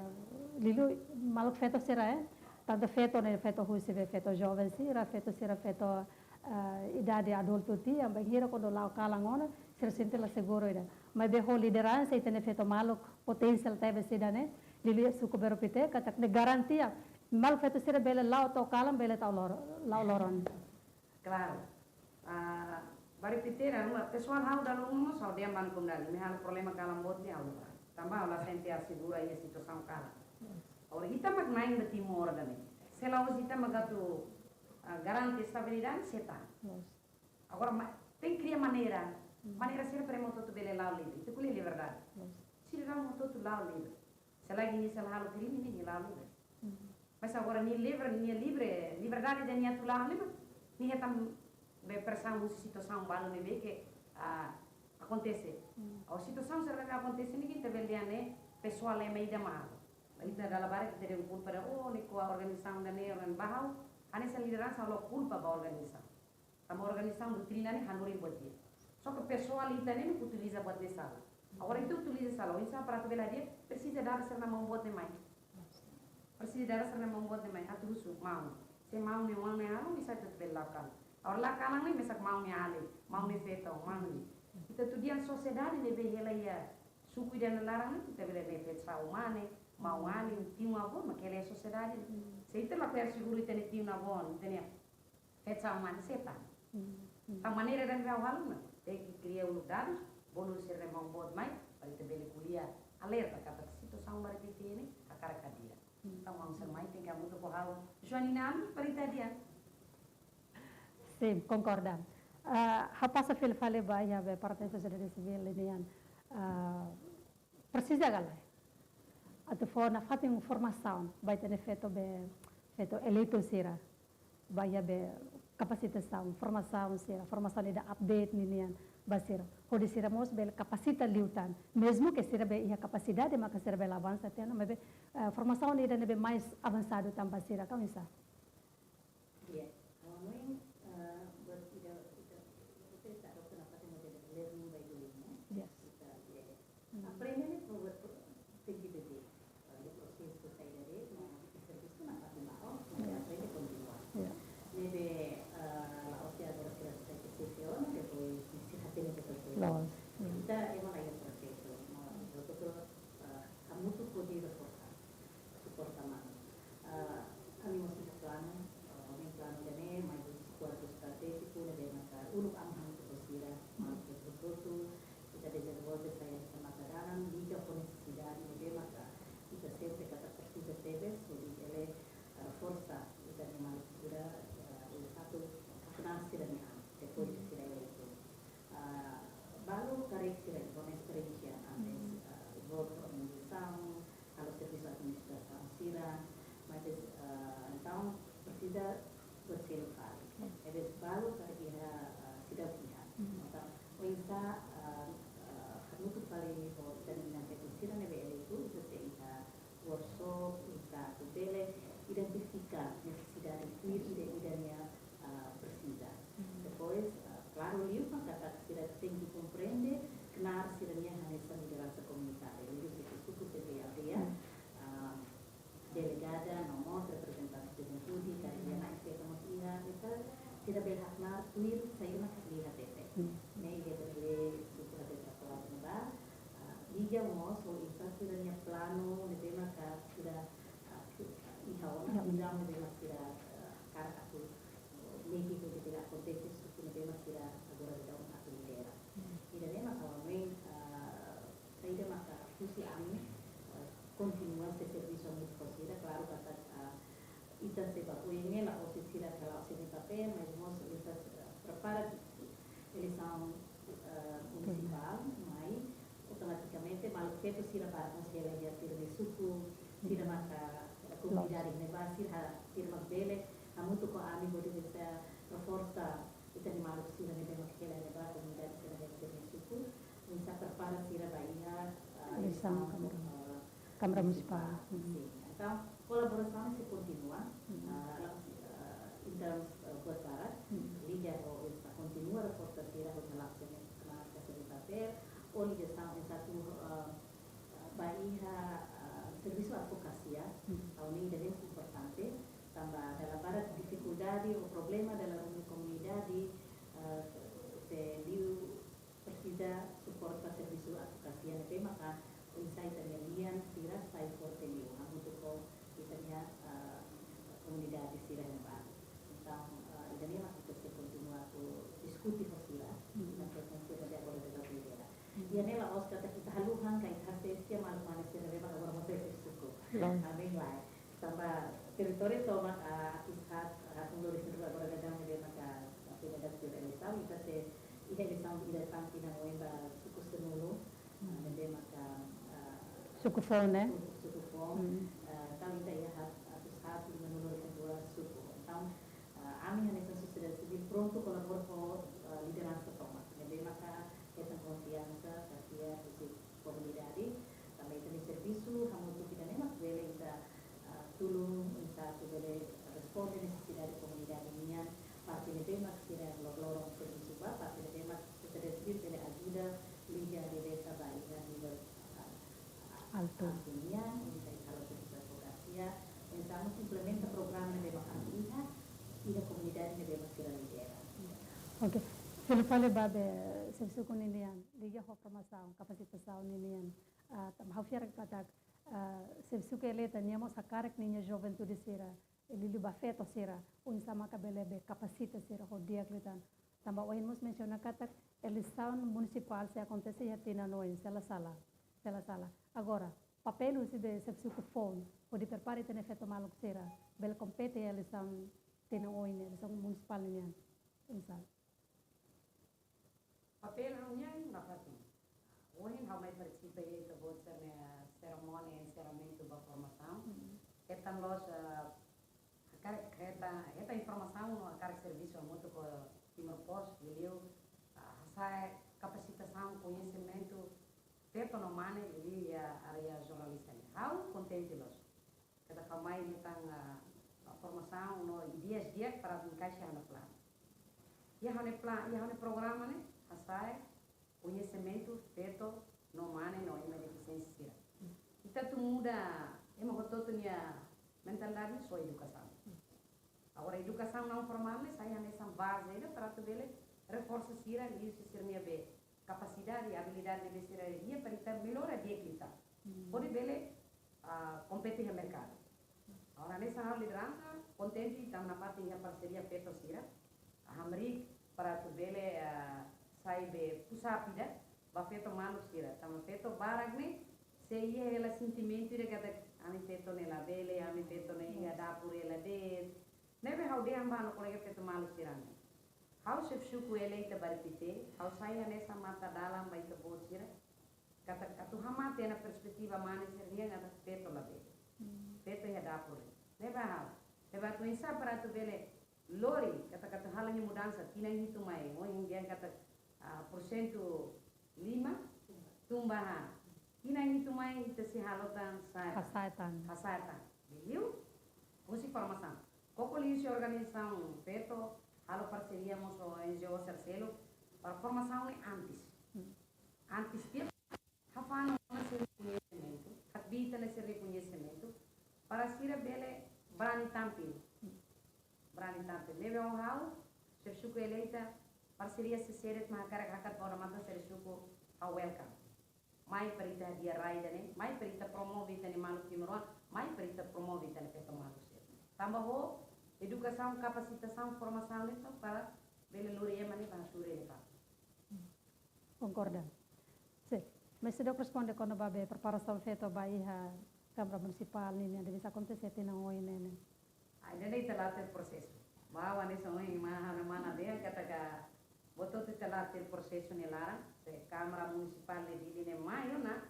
liuliu maluk feto sira, eh. Tantu feto ne'e, feto husi be feto joven sira, feto sira, feto, eh, idade adultu tiha, bainhira kuandu la'o kalan ona, sira sente la seguru ida. Maibé ho lideransa ita-nia feto maluk potensiál tebes ida-ne'e, liuliu suku Bero Pite, katak ne'e garantia, maluk feto sira bele la'o to'o kalan, bele tau lor-, la'o loron. Klaru. Ah, Baripite dala ruma, pesoál ha'u dala ruma mós ha'u dehan ba ha'u-nia komunidade, imi halo problema kalan boot ne'e ha'u la. Tanba ha'u la sente asegura iha situasaun kalan. Agora ita mak na'in ba Timor ida-ne'e. Se la'ós ita mak atu, ah, garante estabilidade, se ta. Loos. Agora ma-, tenke kria maneira. Hmm. Maneira sira para ema hotu-hotu bele la'o livre. Ita ko'alia verdade. Loos. Sidadaun hotu-hotu la'o livre. Se lagi nia sei la halo krime, nia la'o livre. Hmm. Mas agora nia livre, nia livre, liberdade ida nia atu la'o livre, nia hetan be presaun husi situasaun balu ne'ebé ke, ah, akontese. Hmm. Ou situasaun sira ne'ebé akontese ne'e ita bele dehan ne'e pesoál ema ida mak halo. Ita dala barak ita dehan kulpa dehan, oh, ne'e ko organizasaun ida-ne'e, organi-, ba ha'u, hanesan lideransa halo kulpa ba organizasaun. Tanba organizasaun doutrina ne'e hanorin buat di'ak. Só ke pesoál ita ne'e mak utiliza buat ne'e sala. Agora ita utiliza sala, oinsá para atu bele hadi'a, presiza dada sira-nia maun boot ne'e mai. Presiza dada sira-nia maun boot ne'e mai, atu husu maun. Se maun ne'e, maun ne'e halo, oinsá atu bele lakon. Agora lakon ne'e mesak maun ne'e alin, maun ne'e feto, maun ne'e. Ita atu dehan sosiedade ne'ebé hela iha suku ida-ne'e nia laran ne'e, ita bele dehan feto sa'e mane, maun alin, tiu-avó, mak hela iha sosiedade. Se ita la apoia seguru ita-nia tiu-avó, ita-nia feto sa'e mane, se ta. Hmm, hmm. Entaun maneira ida-ne'ebé ha'u halo ne'e, tenke kria uluk dadus, bolu sira-nia maun boot mai, para ita bele ko'alia, alerta katak situasaun barak ida-ne'e hakarak ka di'ak. Hmm. Entaun maun sira mai tenke hamutuk ho ha'u, Joanina, para ita hadi'a. Sin, konkorda. Ah, ha'u pasa fila fali ba iha be parte sosiedade sivíl nian. Ah, presiza ka lae atu fó nafatin formasaun ba ita-nia feto be, feto eleitu sira. Ba iha be kapasitasaun, formasaun sira, formasaun ida update ninian ba sira. Hodi sira mós bele kapasita liután. Mezmu ke sira be iha kapasidade, maka sira bele avansa tiha ona, maibé, eh, formasaun ida ne'ebé mais avansadu tan ba sira, ka oinsá? Iya, ha'u hanoin, eh, buat ida, ita, ita, ita adopta nafatin modelu learning by doing, no? Yes. Ita, iya, iya. Hmm. Aprende ne'e buat, buat tenke beibeik. Iha prosesu saida de'it, no ita servisu nafatin la'o, no, iya, aprende kontinua. Iya. Ne'ebé, eh, la'ós de'it agora sira sai ke C F O, no, depois sira hatene betul-betul. Loos. Hmm. Ita ema la iha perfeitu, no, betul-betul, eh, hamutuk hodi reforsa, suporta malu. Ah, ami mós iha planu, ah, ami planu ida-ne'e, mai husi kuadru estratéjiku, ne'ebé maka uluk ami hamutuk ho sira, maluk hotu-hotu, ita dezenvolve saida maka dalan, liga ho nesesidade, ne'ebé maka ita sente katak presiza tebes, hodi bele, ah, forsa ita-nia maluk sira, ah, uluk atu, atu na'in sira-nia an, depois sira eleitu. Ah, balu karik sira ho esperiénsia antes, hmm, ah, envolve organizasaun, halo servisu administrasaun sira, maibé, ah, entaun presiza buat seluk fali. Hmm. Ne'ebé balu karik iha, ah, seidauk iha. Hmm. Entaun, oinsá, ah, ah, hamutuk fali ho ita-nia feto sira ne'ebé eleitu, ita sei iha workshop, oinsá atu bele identifika nesesidade tuir ida-idak nia, ah, presiza. Hmm. Depois, ah, klaru liu mak katak sira tenke komprende knaar sira-nia hanesan lideransa komunitária. Liuhusi suku, T T aldeia, hmm, ah, delegada, no mós reprezentante juventude, karik iha na'in-sete mós iha, ita, sira bele haknaar tuir saida mak hili hatete. Hmm. Ne'e ida bele suku hatete atu la'o ba, ah, liga mós ho oinsá sira-nia planu, ne'ebé maka sira, ah, iha ona, iha ona, vizaun ne'ebé maka sira, ah, hakarak atu, ah, mehi hodi bele akontese suku ne'ebé maka sira agora daudaun atu lidera. Hmm. Ida-ne'e maka ha'u, ah, saida maka husi ami, ah, kontinua sei servisu hamutuk ho sira, klaru katak, ah, ita sei ba U N E la'ós sira ka la'ós sira papél, mas mós ita, ah, prepara eleisaun, ah, munisipál, mai, automatikamente, maluk feto sira barak mós hela iha sira-nia suku, sira maka komunidade ne'ebá, sira, sira mak bele hamutuk ho ami hodi bele reforsa ita-nia maluk sira ne'ebé mak hela iha ne'ebá, komunidade sira iha sira-nia suku, oinsá prepara sira ba iha, ah, eleisaun, eleisaun Kámara, ah, Kámara Munisipál. Munisipál. Hmm. Sin. Entaun, kolaborasaun sei kontinua, hmm, ah, la, ah, in terms, ah, buat barak, hmm, liga ho oinsá kontinua reforsa sira hodi hala'o sira-nia knaar ka sira-nia papél, ou ligasaun oinsá atu, ah, ah, ba iha, ah, servisu advokasia, hmm, ha'u hanoin ida-ne'e importante, tanba dala barak difikuldade ou problema dala ruma iha komunidade, ah, se liu presiza suporta servisu advokasia ne'ebé maka oinsá ita-nia lian sira sai forte liu, hamutuk ho ita-nia, ah, komunidade sira iha ne'ebá. Entaun, ah, ida-ne'e maka ita sei kontinua atu diskute ho sira, hmm, ita sei konsidera agora daudaun lidera. Hmm. Ida-ne'e la'ós katak ita haluhan ka ita hasees tiha maluk mane sira ne'ebé maka agora mós sai husi suku. Loos. Ami lae. Territóriu tomak, ah, atus haat, ah, haat ruanulu resin rua agora daudaun ne'ebé maka, ah, finalidade sira eleisaun, ita sei iha eleisaun ida tan tinan oin ba suku sanulu, ah, ne'ebé maka, ah, suku foun, eh? Suku, suku foun. Hmm. Ah, entaun ita iha haat, atus haat limanulu resin rua suku. Entaun, ah, ami hanesan sosiedade sivíl prontu kolabora ho, ah, lideransa tomak. Ne'ebé maka hetan konfiansa, kafiar husi komunidade, tanba ita-nia servisu hamutuk ida-ne'e mak bele ita, ah, tulun, ita atu bele responde nesesidade komunidade nian, parte ne'ebé mak sira loroloron servisu ba, parte ne'ebé mak sira servisu bele ajuda liga direta ba iha nivel, ah, altu. Altu nian, ita halo servisu advokasia, entaun implementa programa ne'ebé mak ami iha, iha komunidade ne'ebé mak sira lidera. Ok. Fila fali ba be servisu ku ninian, liga ho formasaun, kapasitasaun ninian. Ah, tanba ha'u fiar katak, ah, servisu ku eleisaun nian mós hakarak ninia juventude sira, liuliu ba feto sira, oinsá maka bele be kapasita sira ho di'ak liután. Tanba ohin mós mensiona katak eleisaun munisipál sei akontese iha tinan oin, se la sala, se la sala. Agora, papél husi be servisu ku foun, hodi prepara ita-nia feto maluk sira, bele kompete iha eleisaun tinan oin, eleisaun munisipál nian. Oinsá? Papél ha'u-nian nafatin. Ohin ha'u mai partisipa iha ita-boot sira-nia serimónia enserramentu ba formasaun. Hmm. Hetan loos, eh, hakarak hetan, hetan informasaun no hakarak servisu hamutuk ho Timor Post, liuliu, ah, hasa'e kapasitasaun, koñesimentu feto no mane, liuliu iha área jornalista nian. Ha'u kontente loos. Katak ha'u mai hetan, ah, formasaun no ideias di'ak para enkaixa ha'u-nia planu. Iha ha'u-nia pla-, iha ha'u-nia programa ne'e, hasa'e koñesimentu feto no mane no ema defisiénsia sira. Ita atu muda ema hotu-hotu nia mentalidade ne'e só edukasaun. Agora edukasaun naun formál ne'e sai hanesan baze ida para atu bele reforsa sira, liuhusi sira-nia be kapasidade, abilidade ne'ebé sira iha para ita mellora di'ak liután. Hmm. Hodi bele, ah, kompete iha merkadu. Agora hanesan ha'u lideransa, kontente tanba nafatin iha parseria feto sira. Hamriik para atu bele, ah, sai be push up ida ba feto maluk sira. Tanba feto barak ne'e sei iha hela sentimentu ida katak ami feto ne'e labele, ami feto ne'e iha dapur hela de'it. Ne'ebé ha'u dehan ba ha'u-nia kolega feto maluk sira-ne'e. Ha'u xefe suku eleita Baripité, ha'u sai hanesan matadalan ba ita-boot sira. Katak atu hamate ona perspetiva mane sira-nian katak feto labele. Hmm. Feto iha dapur. Ne'ebé ha'u. Ne'ebé atu oinsá para atu bele lori, katak atu halo nia mudansa, tinan hitu mai, ohin dehan katak, ah, porsentu lima, tun ba haat. Tinan hitu mai ita sei halo tan sa'e tan. Hasa'e tan. Hasa'e tan. Liuliu, husi formasaun. Koko liuhusi organizasaun feto, halo parseria mós ho N G O sira seluk, para formasaun ne'e antes. Hmm. Antes de'it, hafanu ona sira-nia koñesimentu, hakbiit ona sira-nia koñesimentu, para sira bele brani tampil. Brani tampil. Ne'ebé ha'u, xefe suku eleita, parseria sira seluk mak hakarak hakat ba odamatan sira suku, ha'u welcome. Mai para ita hadi'a rai ida-ne'e, mai para ita promove ita-nia maluk timoroan, mai para ita promove ita-nia feto maluk sira. Tanba ho edukasaun, kapasitasaun, formasaun ne'e para bele lori ema ne'e ba hasoru elevadu. Konkorda. Sin. Mas sei dook responde kona-ba be preparasaun feto ba iha Kámara Munisipál nian, ne'ebé sei akontese tinan oin ne'e. Ai, ida-ne'e ita la hatene prosesu. Ba hanesan ohin mana, mana dehan katak buat hotu ita la hatene prosesu nia laran, se Kámara Munisipál ne'e Dili ne'e mai ona,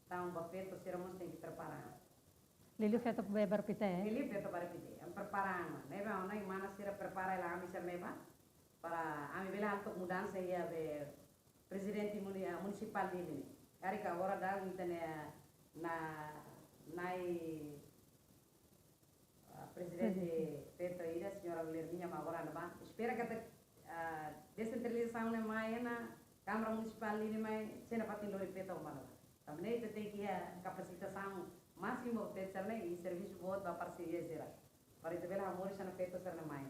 entaun ba feto sira mós tenke prepara. Liuliu feto be Baripité, eh? Liuliu feto Baripité, ami prepara ona. Ne'ebé ona mana sira prepara hela ami sira ne'ebá, para ami bele halo tok mudansa iha be prezidente muni-, ah, munisipál Dili ne'e. Karik agora daudaun ita-nia, ah, na, nai, ah, prezidente feto ida, señora Guilhermina, mak agora ne'ebá. Espera katak, ah, desentralizasaun ne'e mai ona, Kámara Munisipál Dili mai, sei nafatin lori feto ba ne'ebá. Tanba ne'e ita tenke iha kapasitasaun másimu feto sira-ne'e, i servisu boot ba parseria sira. Para ita bele hamoris ona feto sira-ne'e mai.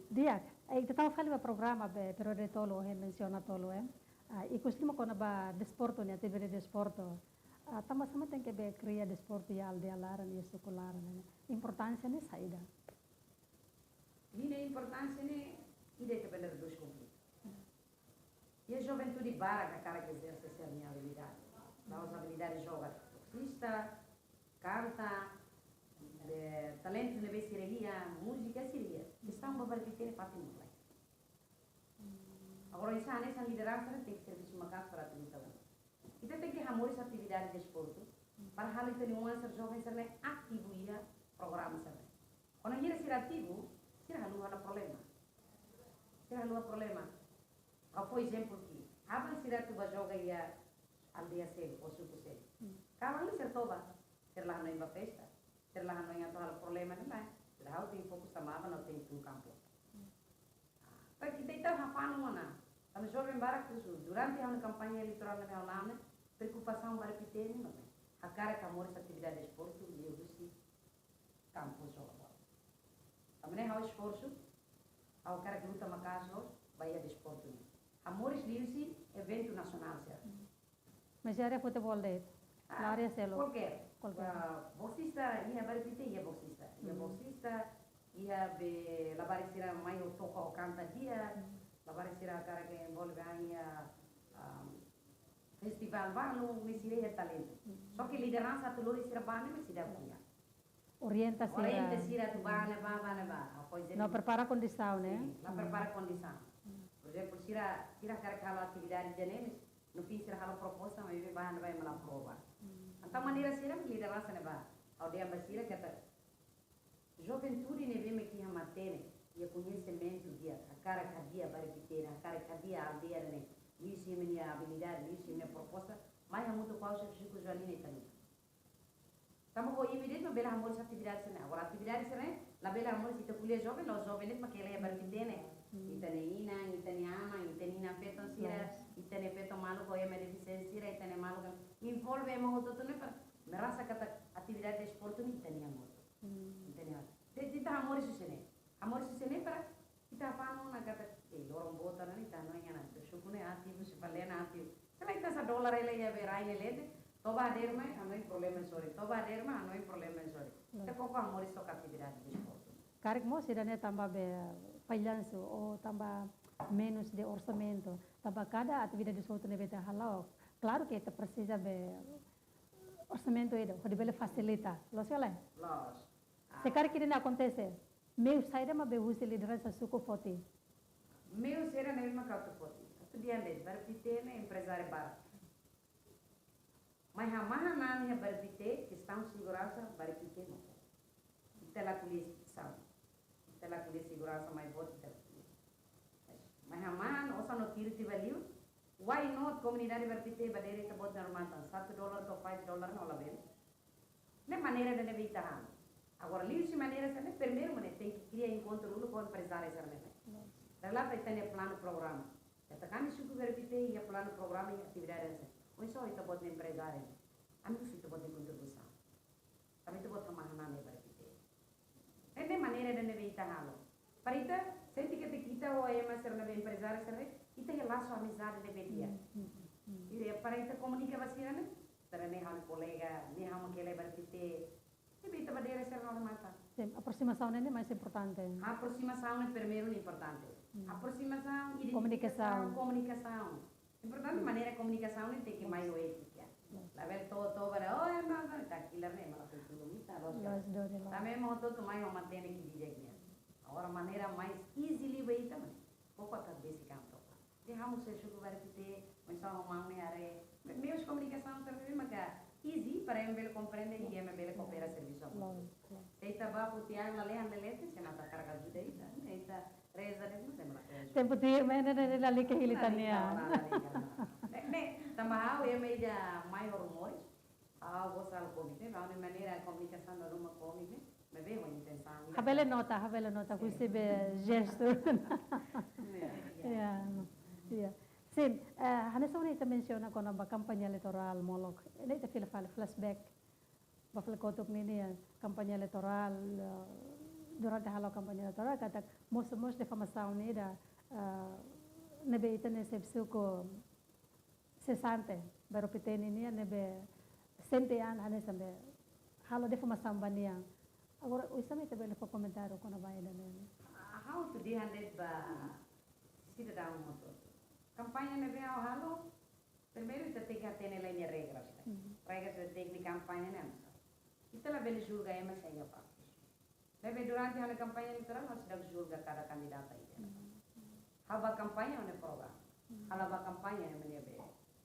Di'ak, eh, ita tama fali ba programa be períodu tolu, eh, mensiona tolu, eh. Ah, ikus liu mak kona-ba desportu nian, atividade desportu. Ah, tanbasá mak tenke be kria desportu iha aldeia laran, iha suku laran, eh. Importánsia ne'e saida? Nia importánsia ne'e ida ke bele redús konflitu. Iha juventude barak hakarak ezerse sira-nia abilidade. La'ós abilidade joga, festa, kanta, Eh, talentu ne'ebé sira iha, múzika sira iha. Kestaun ba Baripite ne'e fatin mós lae. Agora, oinsá hanesan lideransa ne'e tenke servisu maka'as para atu luta ba. Ita tenke hamoris atividade desportu, para halo ita-nia oan sira, joven sira ne'e ativu iha programa sira-ne'e. Kuandu sira, sira ativu, sira haluha halo problema. Sira haluha problema. Ha'u fó ezemplu ki'ik. Aban sira atu ba joga iha aldeia seluk, ou suku seluk. Kalan ne'e sira toba, sira la hanoin ba festa, sira la hanoin atu halo problema ne'e lae. Sira, ha'u tenke fokus tanba aban ha'u tenke tun kampu. Ah, tanba ita, ita hafanun ona. Tanba joven barak husu, durante ha'u-nia kampaña eleitorál ne'ebé ha'u la'o ne'e, preokupasaun Baripite ne'e, no, hakarak hamoris atividade desportu liuhusi kampu joga bola. Tanba ne'e ha'u esforsu, ha'u hakarak luta maka'as loos ba iha desportu ne'e. Hamoris liuhusi eventu nasionál sira. Mas iha área futeból de'it? Ah, la área seluk? Kualkér. Kualkér. Ah, bolsista iha Baripite, iha bolsista. Iha bolsista, iha be labarik sira mai ho toka ho kanta di'ak, labarik sira hakarak envolve iha, ah, festivál balu, ne'e sira iha talentu. Só ke lideransa atu lori sira ba ne'e, mas sira punya. Orienta sira. Orienta sira atu ba ne'ebá, ba ne'ebá. Apoiu. No prepara kondisaun, ne'e? Sin, la prepara kondisaun. Por ezemplu, sira, sira hakarak halo atividade ida-ne'e, mas no fim sira halo proposta, mas ba ne'ebá ema la aprova. Entaun maneira sira, lideransa ne'ebá. Ha'u dehan ba sira katak, juventude ne'ebé mak iha matenek, iha koñesimentu di'ak, hakarak hadi'a Baripite, hakarak hadi'a aldeia ne'e, liuhusi imi-nia abilidade, liuhusi imi-nia proposta, mai hamutuk ho ha'u xefe suku Joalina ita luta. Tanba ho imi de'it mak bele hamoris atividade sira-ne'e. Agora atividade sira-ne'e labele hamoris, ita ko'alia joven, la'ós joven de'it mak hela iha Baripite ne'e. Ita-nia inan, ita-nia aman, ita-nia inan-feton sira, ita-nia feton maluk ho ema defisiénsia sira, ita-nia maluk envolve ema hotu-hotu ne'e para merasa katak atividade desportu ne'e ita-nian hotu. Ita-nian. Depois ita hamoris husi ne'e. Hamoris husi ne'e para ita hafanun ona katak, eh, loron boot ona ne'e ita hanoin ona, suku ne'e ativu, sira fali ne'e ativu. Se lae ita sa'e dolar hela iha be rai ne'e leten, toba hadeer mai, hanoin problema sorin. Toba hadeer mai, hanoin problema sorin. Ita koko hamoris to'o atividade desportu. Karik mós ida-ne'e tanba be fallansu ou tanba menus de orsamentu. Tanba kada atividade desportu ne'ebé ita halo, klaru ke ita presiza be orsamentu ida, hodi bele fasilita. Loos ka lae? Loos. Se karik ida-ne'e akontese, meiu saida mak be husi lideransa suku foti? Meiu sira-ne'e mak atu foti. Atu dehan de'it, Baripite ne'e emprezáriu barak. Mai hamahan an iha Baripite, kestaun seguransa, Baripite mak fó. Ita la ko'alia instituisaun. Ita la ko'alia seguransa, mai boot ita la ko'alia. Mai hamahan, osan no tiru tiha ba li'ur, why not komunidade Baripite, bandeira ita-boot nia arumatan, satu dolar to'o five dolar ne'e labele. Ne'e maneira ida ne'ebé ita halo. Agora, liuhusi maneira sira-ne'e, primeiru mak ne'e tenke kria enkontru uluk ho emprezáriu sira-ne'e. Relata ita-nia planu programa. Katak ami suku Baripite iha planu programa iha atividade sira-ne'e. Oinsá ita-boot nia emprezáriu? Ami husu ita-boot nia kontribuisaun. Tanba ita-boot hamahan an iha Baripite. Ne'e, ne'e maneira ida ne'ebé ita halo. Para ita sente katak ita ho ema sira ne'ebé emprezáriu sira-ne'e, ita iha lasu amizade ne'ebé di'ak. Ida para ita komunika ba sira-ne'e, para ne'e ha'u-nia kolega, ne'e ha'u mak hela iha Baripite. Ne'ebé ita bandeira sira-ne'e arumatan. Sin, aprosimasaun ne'e mais importante. Aprosimasaun ne'e primeiru ne'e importante. Aprosimasaun, identifikasaun, komunikasaun. Importante maneira komunikasaun ne'e tenke mai ho étika. Labele to'o, to'o ba, oh, ema, ema, ita kilar ne'e, ema la fó tulun ita, loos ka lae? Loos, dore la. Tanba ema hotu-hotu mai ho matenek didi'ak nian. Agora maneira mais easy liu ba ita, maun. Koko atu besik an to'o. Dehan ha'u mós suku Baripite, oinsá ha'u mak ne'e haree. Me-, meius komunikasaun sira-ne'e maka easy para ema bele komprende i ema bele koopera servisu hamutuk. Loos, loos. Se ita ba foti an lalehan leten, se ema la karga ajuda ita, ne'e ita reza de'it, mas ema la reza. Tempu ti, mas ne'e, ne'e, ne'e, lalika hili tan ne'e. Lalika, lalika, lalika. Ne'e, ne'e, tanba ha'u ema ida mai ho rumores, ha'u gosta halo kómiku, ha'u-nia maneira komunikasaun dala ruma kómiku, maibé ho intensaun. Ha'u bele nota, ha'u bele nota, sin, husi be jestu. Ya, ya. Ya. Sin, eh, hanesan ohin ita mensiona kona-ba kampaña eleitorál molok. Ne'e ita fila fali flashback. Ba fali kotuk ninia kampaña eleitorál, eh, durante halo kampaña eleitorál, katak mosu mós difamasaun ida, eh, ne'ebé ita-nia xefe suku sesante, Baripite nian, ne'ebé sente an hanesan be halo difamasaun ba nia. Agora, oinsá mak ita bele fó komentáriu kona-ba ida-ne'e? Ah, ha'u atu dehan de'it ba sidadaun hotu. Kampaña ne'ebé ha'u halo, primeiru, ita tenke hatene lai nia regras, ne'e? Mhm. Regras ida téknika kampaña ne'e, anu sa. Ita labele julga ema sem a faktus. Ne'ebé durante ha'u-nia kampaña eleitorál, ha'u seidauk julga kada kandidata ida. Ha'u bá kampaña ho nia programa. Ha'u la bá kampaña ho ema nia be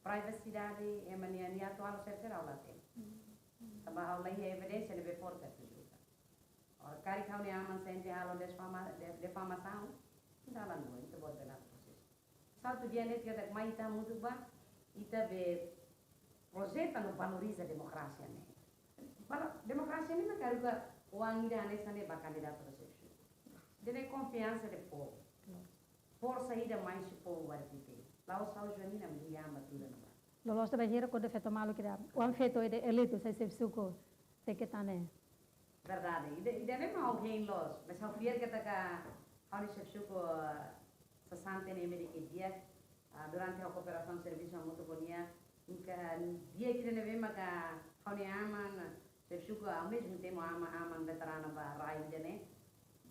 privasidade, ema nia, nia atu halo saida, ha'u la hatene. Tanba ha'u la iha evidénsia ne'ebé forte atu julga. Ora karik ha'u-nia aman sente halo difama-, dif-, difamasaun, dalan rua, ita-boot bele prosesu. Sá atu dehan de'it katak mai ita hamutuk bá, ita be projeta no valoriza demokrasia ne'e. Para demokrasia ne'e mak karik oan ida hanesan ne'e bá kandidata ba xefe suku. Ida-ne'e konfiansa de povu. Forsa ida mai husi povu ba R P P. La'ós ha'u Joanina mak dehan ba tuda no ba. Loloos ita bainhira kuandu feto maluk ida, oan feto ida eleitu sai xefe suku, tenke tan ne'e. Verdade. Ida, ida-ne'e mak ha'u hein loos. Mas ha'u fiar katak ha'u-nia xefe suku, eh, sesante ne'e mak di'ak, ah, durante ha'u kooperasaun servisu hamutuk ho nia, nunka di'ak ida ne'ebé maka ha'u-nia aman, xefe suku, ao mesmo tempo aman, aman veterana ba rai ida-ne'e,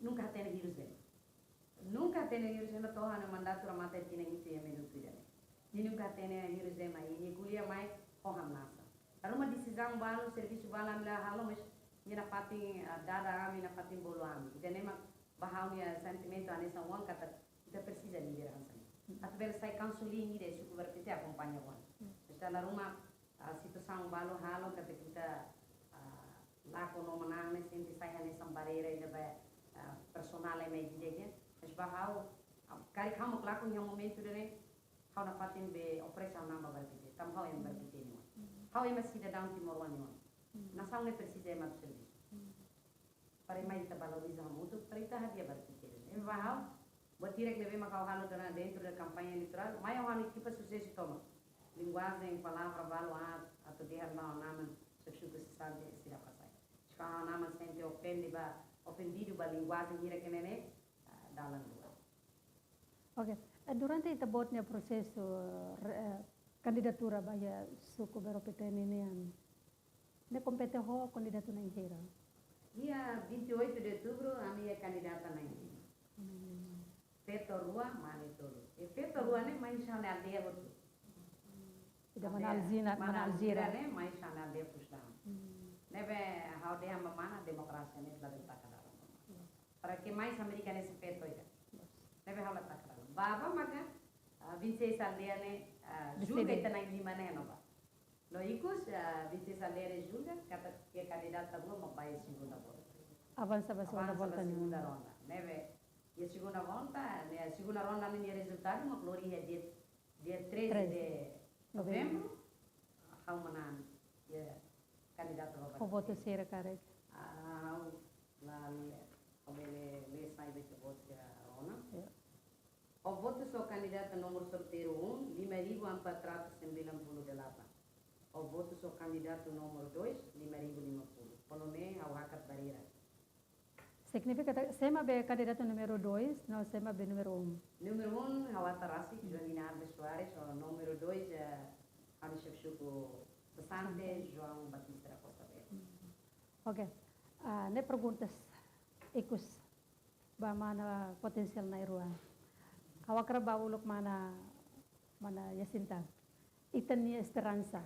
nunka hatene hirus ema. Nunka hatene hirus ema to'o ha'u-nia mandatu remata tinan hitu iha minutu ida-ne'e. Nia nunka hatene hirus ema, i nia ko'alia mai ho hamnasa. Dala ruma desizaun balu, servisu balu ami la halo, mas nia nafatin, ah, dada ami, nafatin bolu ami. Ida-ne'e mak ba ha'u-nia sentimentu hanesan oan katak ita presiza líder hanesan ne'e. Atu bele sai kansuli ida iha suku ba R P P akompaña oan. Mas dala ruma, ah, situasaun balu halo katak ita, ah, lakon no manán ne'e sente sai hanesan barreira ida ba, ah, personál ema ida-idak. Mas ba ha'u, ah, karik ha'u mak lakon iha momentu ida-ne'e, ha'u nafatin be oferese ha'u-nia an ba R P P, tanba ha'u ema R P P nian. Ha'u ema sidadaun timoroan nian. Nasaun ne'e presiza ema atu servisu. Para mai ita valoriza hamutuk, para ita hadi'a ba R P P. Ema ba ha'u, buat hirak ne'ebé mak ha'u halo durante dentro da kampaña eleitorál, mai ha'u-nia ekipa susesu tomak. Linguajen, palavra balu aat, atu dehan ba ha'u-nia aman, xefe suku sesante sira pasai. Se ha'u-nia aman sente ofende ba, ofendidu ba linguajen hirak ne'e ne'e, ah, dalan rua. Oke, eh, durante ita-boot nia prosesu, eh, re-, eh, kandidatura ba iha suku B R O P T nian, ne'e kompete ho kandidatu na'in hira? Dia vinte e oito de outubro, ami iha kandidata na'in lima. Hmm. Feto rua, mane tolu. I feto rua ne'e mai husi ha'u-nia aldeia hotu. Ida mana Alzira, mana Alzira ne'e mai husi ha'u-nia aldeia Fusudaun. Hmm. Ne'ebé ha'u dehan ba mana demokrasia ne'e labele taka dalan. Para ke mais Amérika ne'e se feto ida. Ne'ebé ha'u la taka dalan. Bá, bá maka, ah, vinte e seis aldeia ne'e, ah, julga ita na'in lima ne'e no bá. No ikus, ah, vinte e seis aldeia ne'e julga, katak kandidata rua mak bá iha segunda volta. Avansa ba segunda volta. Avansa ba segunda ronda. Ne'ebé, iha segunda volta, ne'e segunda ronda ne'e nia rezultadu mak lori iha dia, dia treze de novembro, ha'u manán, iha kandidatu ba. Ho votu sira karik? Ah, ha'u la, ha'u bele lee sai ba ita-boot sira rona. Ya. Ho votus ho kandidatu nomor sorteiru um, lima ribu empat ratus sembilan puluh delapan. Ho votus ho kandidatu nomor dois, lima ribu lima puluh. Pelo menos ha'u hakat barreira. Signifika katak sé mak be kandidatu númeru dois, no sé mak be númeru um? Númeru um, ha'u hatene rasik, Joanina Arbe Soares, ho númeru dois, eh, ha'u-nia xefe suku sesante, João Batista da Costa Verde. Hmm. Oke. Ah, ne'e perguntas ikus ba mana potensiál na'in rua. Ha'u hakarak bá uluk mana, mana Jacinta. Ita-nia esperansa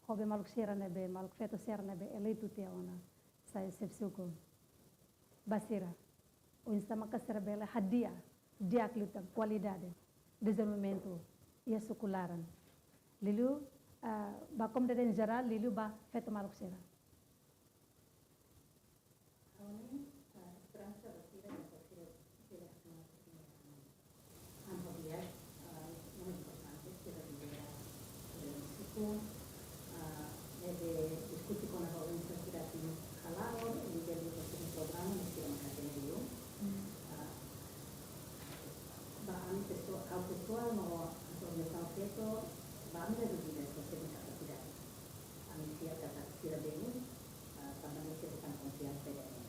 ho be maluk sira ne'ebé, maluk feto sira ne'ebé eleitu tiha ona sai xefe suku. Ba sira. Oinsá maka sira bele hadi'a di'ak liután kualidade dezenvolvimentu iha suku laran. Liuliu, ah, ba komunidade em geral, liuliu ba feto maluk sira. Ha'u-nia, ah, esperansa ba sira, ba sira, sira, sira, sira, sira, Anto dia, ah, no importante sira lidera, lidera suku, ah, ne'ebé diskute kona-ba oinsá sira atu hala'o, líder liu ba sira-nia programa, no sira maka hatene liu. Hmm. Ah, ba ami pesoál, ha'u pesoál no asosiasaun feto, ba ami la duvida sira-nia kapasidade. Ami fiar katak sira bele, ah, tanba ami sira hetan konfiansa ida-ne'e.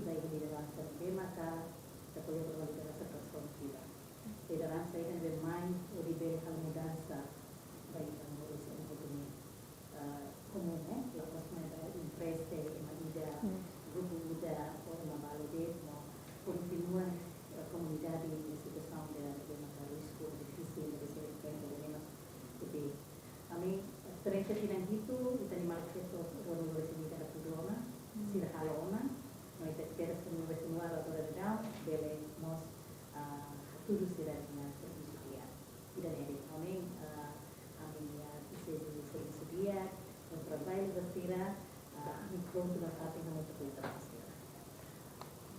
Lideransa ne'ebé maka ita ko'alia ba lideransa transformativa. Lideransa ida ne'ebé mai hodi bele halo mudansa ba ita moris, ema hotu nia, ah, komún, eh, la'ós mai ba interese ema ida, grupu ida, ou ema balu de'it, no kontinua, eh, komunidade nia situasaun ida ne'ebé maka risku, difisil, ne'ebé sira enfrenta, ne'ebé mós. Jadi, ami, treze tinan hitu, ita-nia maluk feto ruanulu-resin-ida atu dona, sira halo ona, no ita espera semana semana agora de dau, bele mós, ah, hatudu sira-nia servisu di'ak. Ida-ne'e de'it, ami, ah, ami, ah, deseja servisu di'ak, no traballu ba sira, ah, ami prontu nafatin hamutuk ho ita-boot sira.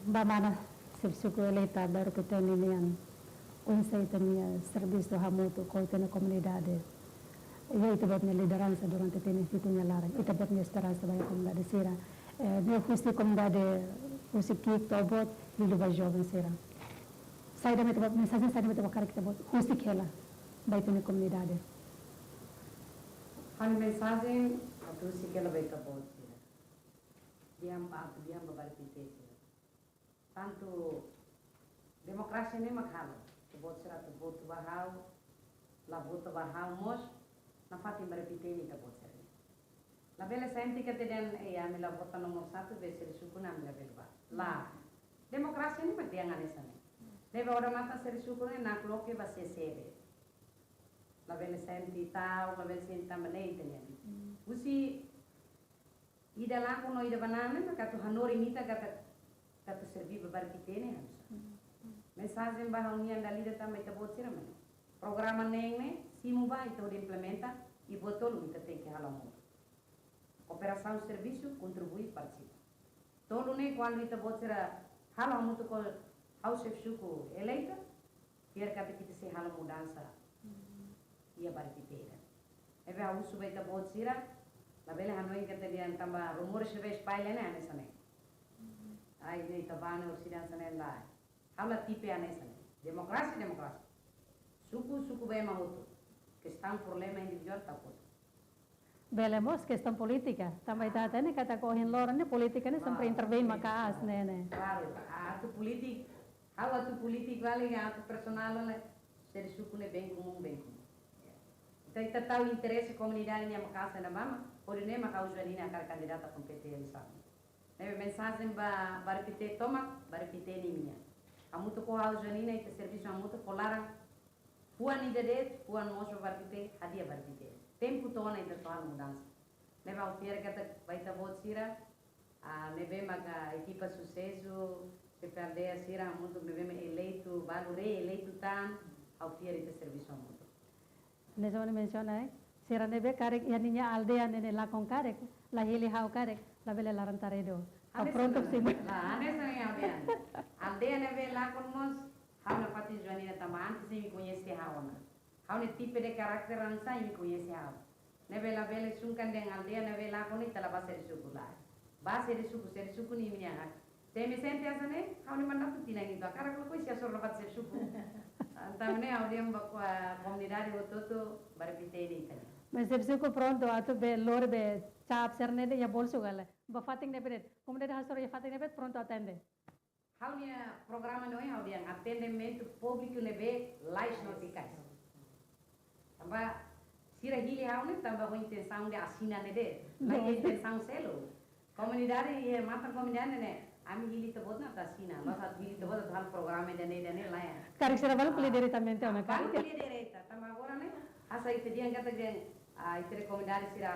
Ba mana xefe suku eleita baru ke tene nian, oinsá ita-nia servisu hamutuk ho ita-nia komunidade. Iha ita-boot nia lideransa durante tinan hitu nia laran, ita-boot nia esperansa ba iha komunidade sira. Eh, ne'e husi komunidade, husi ki'ik to'o boot, liuliu ba joven sira. Saida mak ita-boot, mensajen saida mak ita-boot hakarak ita-boot husik hela ba ita-nia komunidade? Ha'u-nia mensajen atu husik hela ba ita-boot sira. Dehan ba, atu dehan ba Baripite sira. Tantu demokrasia ne'e mak halo. Ita-boot sira atu votu ba ha'u, la votu ba ha'u mós, nafatin Baripite nian ita-boot sira. Labele sente katak dehan, eh, ami la vota nomor satu, be servisu ne'e ami labele bá. Lae. Demokrasia ne'e mak dehan hanesan ne'e. Ne'ebé odamatan servisu ne'e nakloke ba C C D. Labele sente ta'uk, labele sente tanba ne'e ita-nia. Husi ida lakon no ida ba naan ne'e, maka atu hanorin ita katak, katak serví ba Baripite nian hanesan. Mensajen ba ha'u-nian dala ida tanba ita-boot sira mak ne'e. Programa neen ne'e, simu ba ita hodi implementa, i buat tolu ita tenke halo hamutuk. Kooperasaun, servisu, kontribui, partisipa. Tolu ne'e kuandu ita-boot sira halo hamutuk ho ha'u xefe suku eleita, fiar katak ita sei halo mudansa iha Baripite ida. Ne'ebé ha'u husu ba ita-boot sira, labele hanoin katak dehan tanba rumores ne'ebé espalla ne'e hanesan ne'e. Ai, ne'e ita bá ne'e orsida hanesan ne'e, lae. Ha'u la tipe hanesan ne'e. Demokrasia, demokrasia. Suku, suku ba ema hotu. Kestaun problema individuál ta'uk hotu. Bele mós kestaun polítika. Tanba ita hatene katak ohin loron ne'e polítika ne'e sempre intervein maka'as ne'e, ne'e. Klaru, atu polítika, ha'u atu polítika, vale atu personál, ne'e, servisu ne'e bem komún, bem komún. Ita, ita tau interese komunidade nian maka'as iha ne'ebá, hodi nune'e mak ha'u Joanina hakarak kandidata kompete eleisaun. Ne'ebé mensajen ba Baripite tomak, Baripite ninia. Hamutuk ho ha'u Joanina ita servisu hamutuk ho laran. Fuan ida de'it, fuan moos ba Baripite, hadi'a Baripite. Tempu to'o ona ita atu halo mudansa. Ne'ebé ha'u fiar katak ba ita-boot sira, ah, ne'ebé maka ekipa susesu, xefe aldeia sira hamutuk ne'ebé mak eleitu, balu reeleitu tan, ha'u fiar ita servisu hamutuk. Hanesan ohin mensiona, eh? Sira ne'ebé karik iha ninia aldeia ne'e lakon karik, la hili ha'u karik, labele laran taredo. Ha'u prontu simu. Lae, hanesan ne'e ha'u dehan. Aldeia ne'ebé lakon mós, ha'u nafatin Joanina tanba antes imi koñese ha'u ona. Ha'u-nia tipe de karakter hanesan imi koñese ha'u. Ne'ebé labele sungkan dehan aldeia ne'ebé lakon ne'e ita la bá servisu, lae. Bá servisu, servisu ninia hak. Se imi sente hanesan ne'e, ha'u-nia mandatu tinan hitu hakarak, lakohi sia sura ba xefe suku. Entaun ne'e ha'u dehan ba komunidade hotu-hotu, Baripite nian ita-nia. Mas xefe suku prontu atu bá lori be cap sira-ne'e iha bolsu ka lae. Ba fatin ne'ebé de'it, komunidade hasoru iha fatin ne'ebé de'it prontu atende. Ha'u-nia programa ne'e ha'u dehan atendimentu públiku ne'ebé lais no efikás. Tanba sira hili ha'u ne'e tanba ho intensaun de asina ne'e de'it. Lae, intensaun seluk. Komunidade, iha matan komunidade ne'e, ami hili ita-boot ne'e atu asina. La'ós atu hili ita-boot atu halo programa ida-ne'e, ida-ne'e, lae. Karik sira balu ko'alia diretamente ona, karik. Balu ko'alia direta, tanba agora ne'e, hanesan ita dehan katak dehan, ah, ita-nia komunidade sira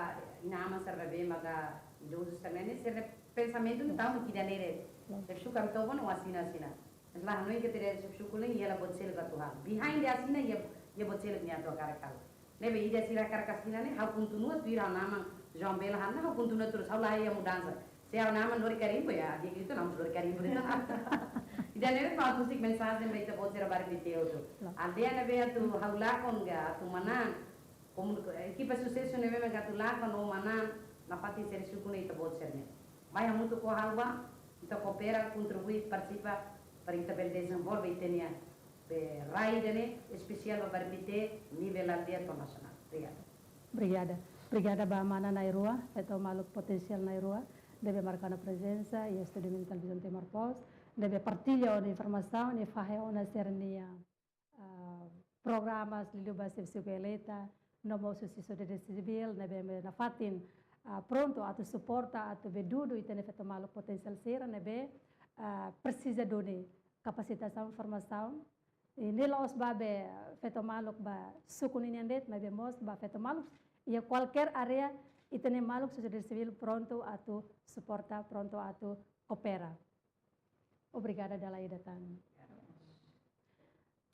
inan-aman sira ne'ebé maka idozu sira-ne'e, sira-nia pensamentu ne'e tau mak ida-ne'e de'it. Xefe suku ami to'o ona asina, asina. Mas la hanoin katak dehan xefe suku ne'e iha hela buat seluk atu halo. Behind de asina iha, iha buat seluk nia atu hakarak halo. Ne'ebé ida sira hakarak asina ne'e, ha'u kontinua tuir ha'u-nia aman João Belo halo, ha'u kontinua terus, ha'u la iha mudansa. Se ha'u-nia aman lori karimbu, ya, di'ak liután ha'u mós lori karimbu de'it. Ida-ne'e mak ha'u husik mensajen ba ita-boot sira Baripite hotu. Aldeia ne'ebé atu ha'u lakon ka atu manán, komun-, ekipa susesu ne'ebé mak atu lakon no manán, nafatin servisu ne'e ita-boot sira-nian. Mai hamutuk ho ha'u bá, ita koopera, kontribui, partisipa, para ita bele dezenvolve ita-nia, be, rai ida-ne'e, espesiál ba Baripite, nivel aldeia to'o nasionál. Obrigada. Obrigada. Obrigada ba mana na'in-rua, feto maluk potensiál na'in-rua. ne'ebé marka ona prezensa iha estúdiu Televizaun Timor Post, ne'ebé partilla ona informasaun, ne'e fahe ona sira-nia, ah, programas liuliu ba xefe suku eleita, no mós sosiedade sivíl, ne'ebé nafatin, ah, prontu atu suporta, atu bele dudu ita-nia feto maluk potensiál sira, ne'ebé, ah, presiza duni kapasitasaun, formasaun, i ne'e la'ós ba be feto maluk ba suku ninian de'it, maibé mós ba feto maluk iha kualkér área, ita-nia maluk sosiedade sivíl prontu atu suporta, prontu atu koopera. Obrigada dala ida tan.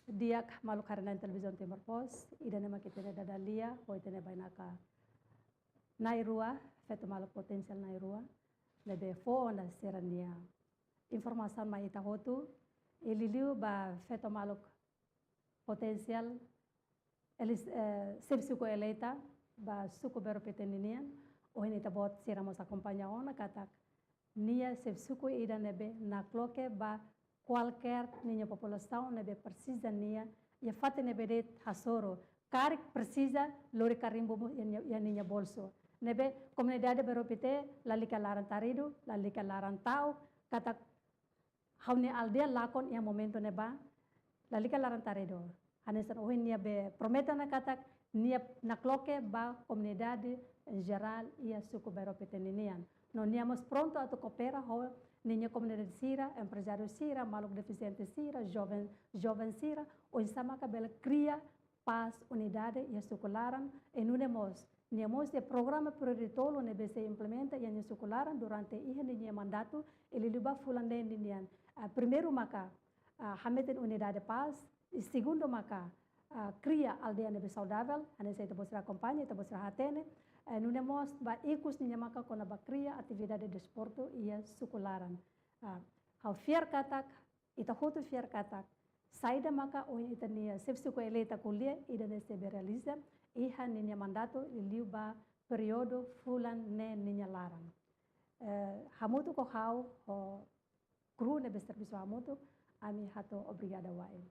Di'ak maluk haree-na'in Televizaun Timor Post, ida-ne'e mak ita-nia dada lia, ho ita-nia bainaka na'in-rua, feto maluk potensiál na'in-rua, ne'ebé fó ona sira-nia informasaun mai ita hotu, i liuliu ba feto maluk potensiál, elis-, eh, xefe suku eleita ba suku Bero-Pite ninian, ohin ita-boot sira mós akompaña ona katak nia xefe suku ida ne'ebé nakloke ba kualkér ninia populasaun ne'ebé presiza nia, iha fatin ne'ebé de'it hasoru, karik presiza lori karimbu mós iha nia, iha ninia bolsu. Ne'ebé komunidade Bero-Pite lalika laran taridu, lalika laran ta'uk, katak ha'u-nia aldeia lakon iha momentu ne'ebá, lalika laran taridu. Hanesan ohin nia be promete ona katak nia nakloke ba komunidade en jerál iha suku Bero-Pite ninian. No nia mós prontu atu koopera ho ninia komunidade sira, emprezáriu sira, maluk defisiente sira, joven, joven sira, oinsá maka bele kria pás, unidade iha suku laran, i nune'e mós nia mós iha programa prioritolu ne'ebé sei implementa iha nia suku laran durante iha ninia mandatu, i liuliu ba fulan neen ninian. Ah, primeiru maka, ah, hametin unidade pás, i segundu maka, ah, kria aldeia ne'ebé saudavel, hanesan ita-boot sira akompaña, ita-boot sira hatene, eh, nune'e mós ba ikus ninia maka kona-ba kria atividade desportu iha suku laran. Ah, ha'u fiar katak, ita hotu fiar katak saida maka ohin ita-nia xefe suku eleita ko'alia, ida-ne'e sei bele realiza iha ninia mandatu, liuliu ba períodu fulan neen ninia laran. Eh, hamutuk ho ha'u, ho kru ne'ebé servisu hamutuk, ami hato'o obrigada wa'in.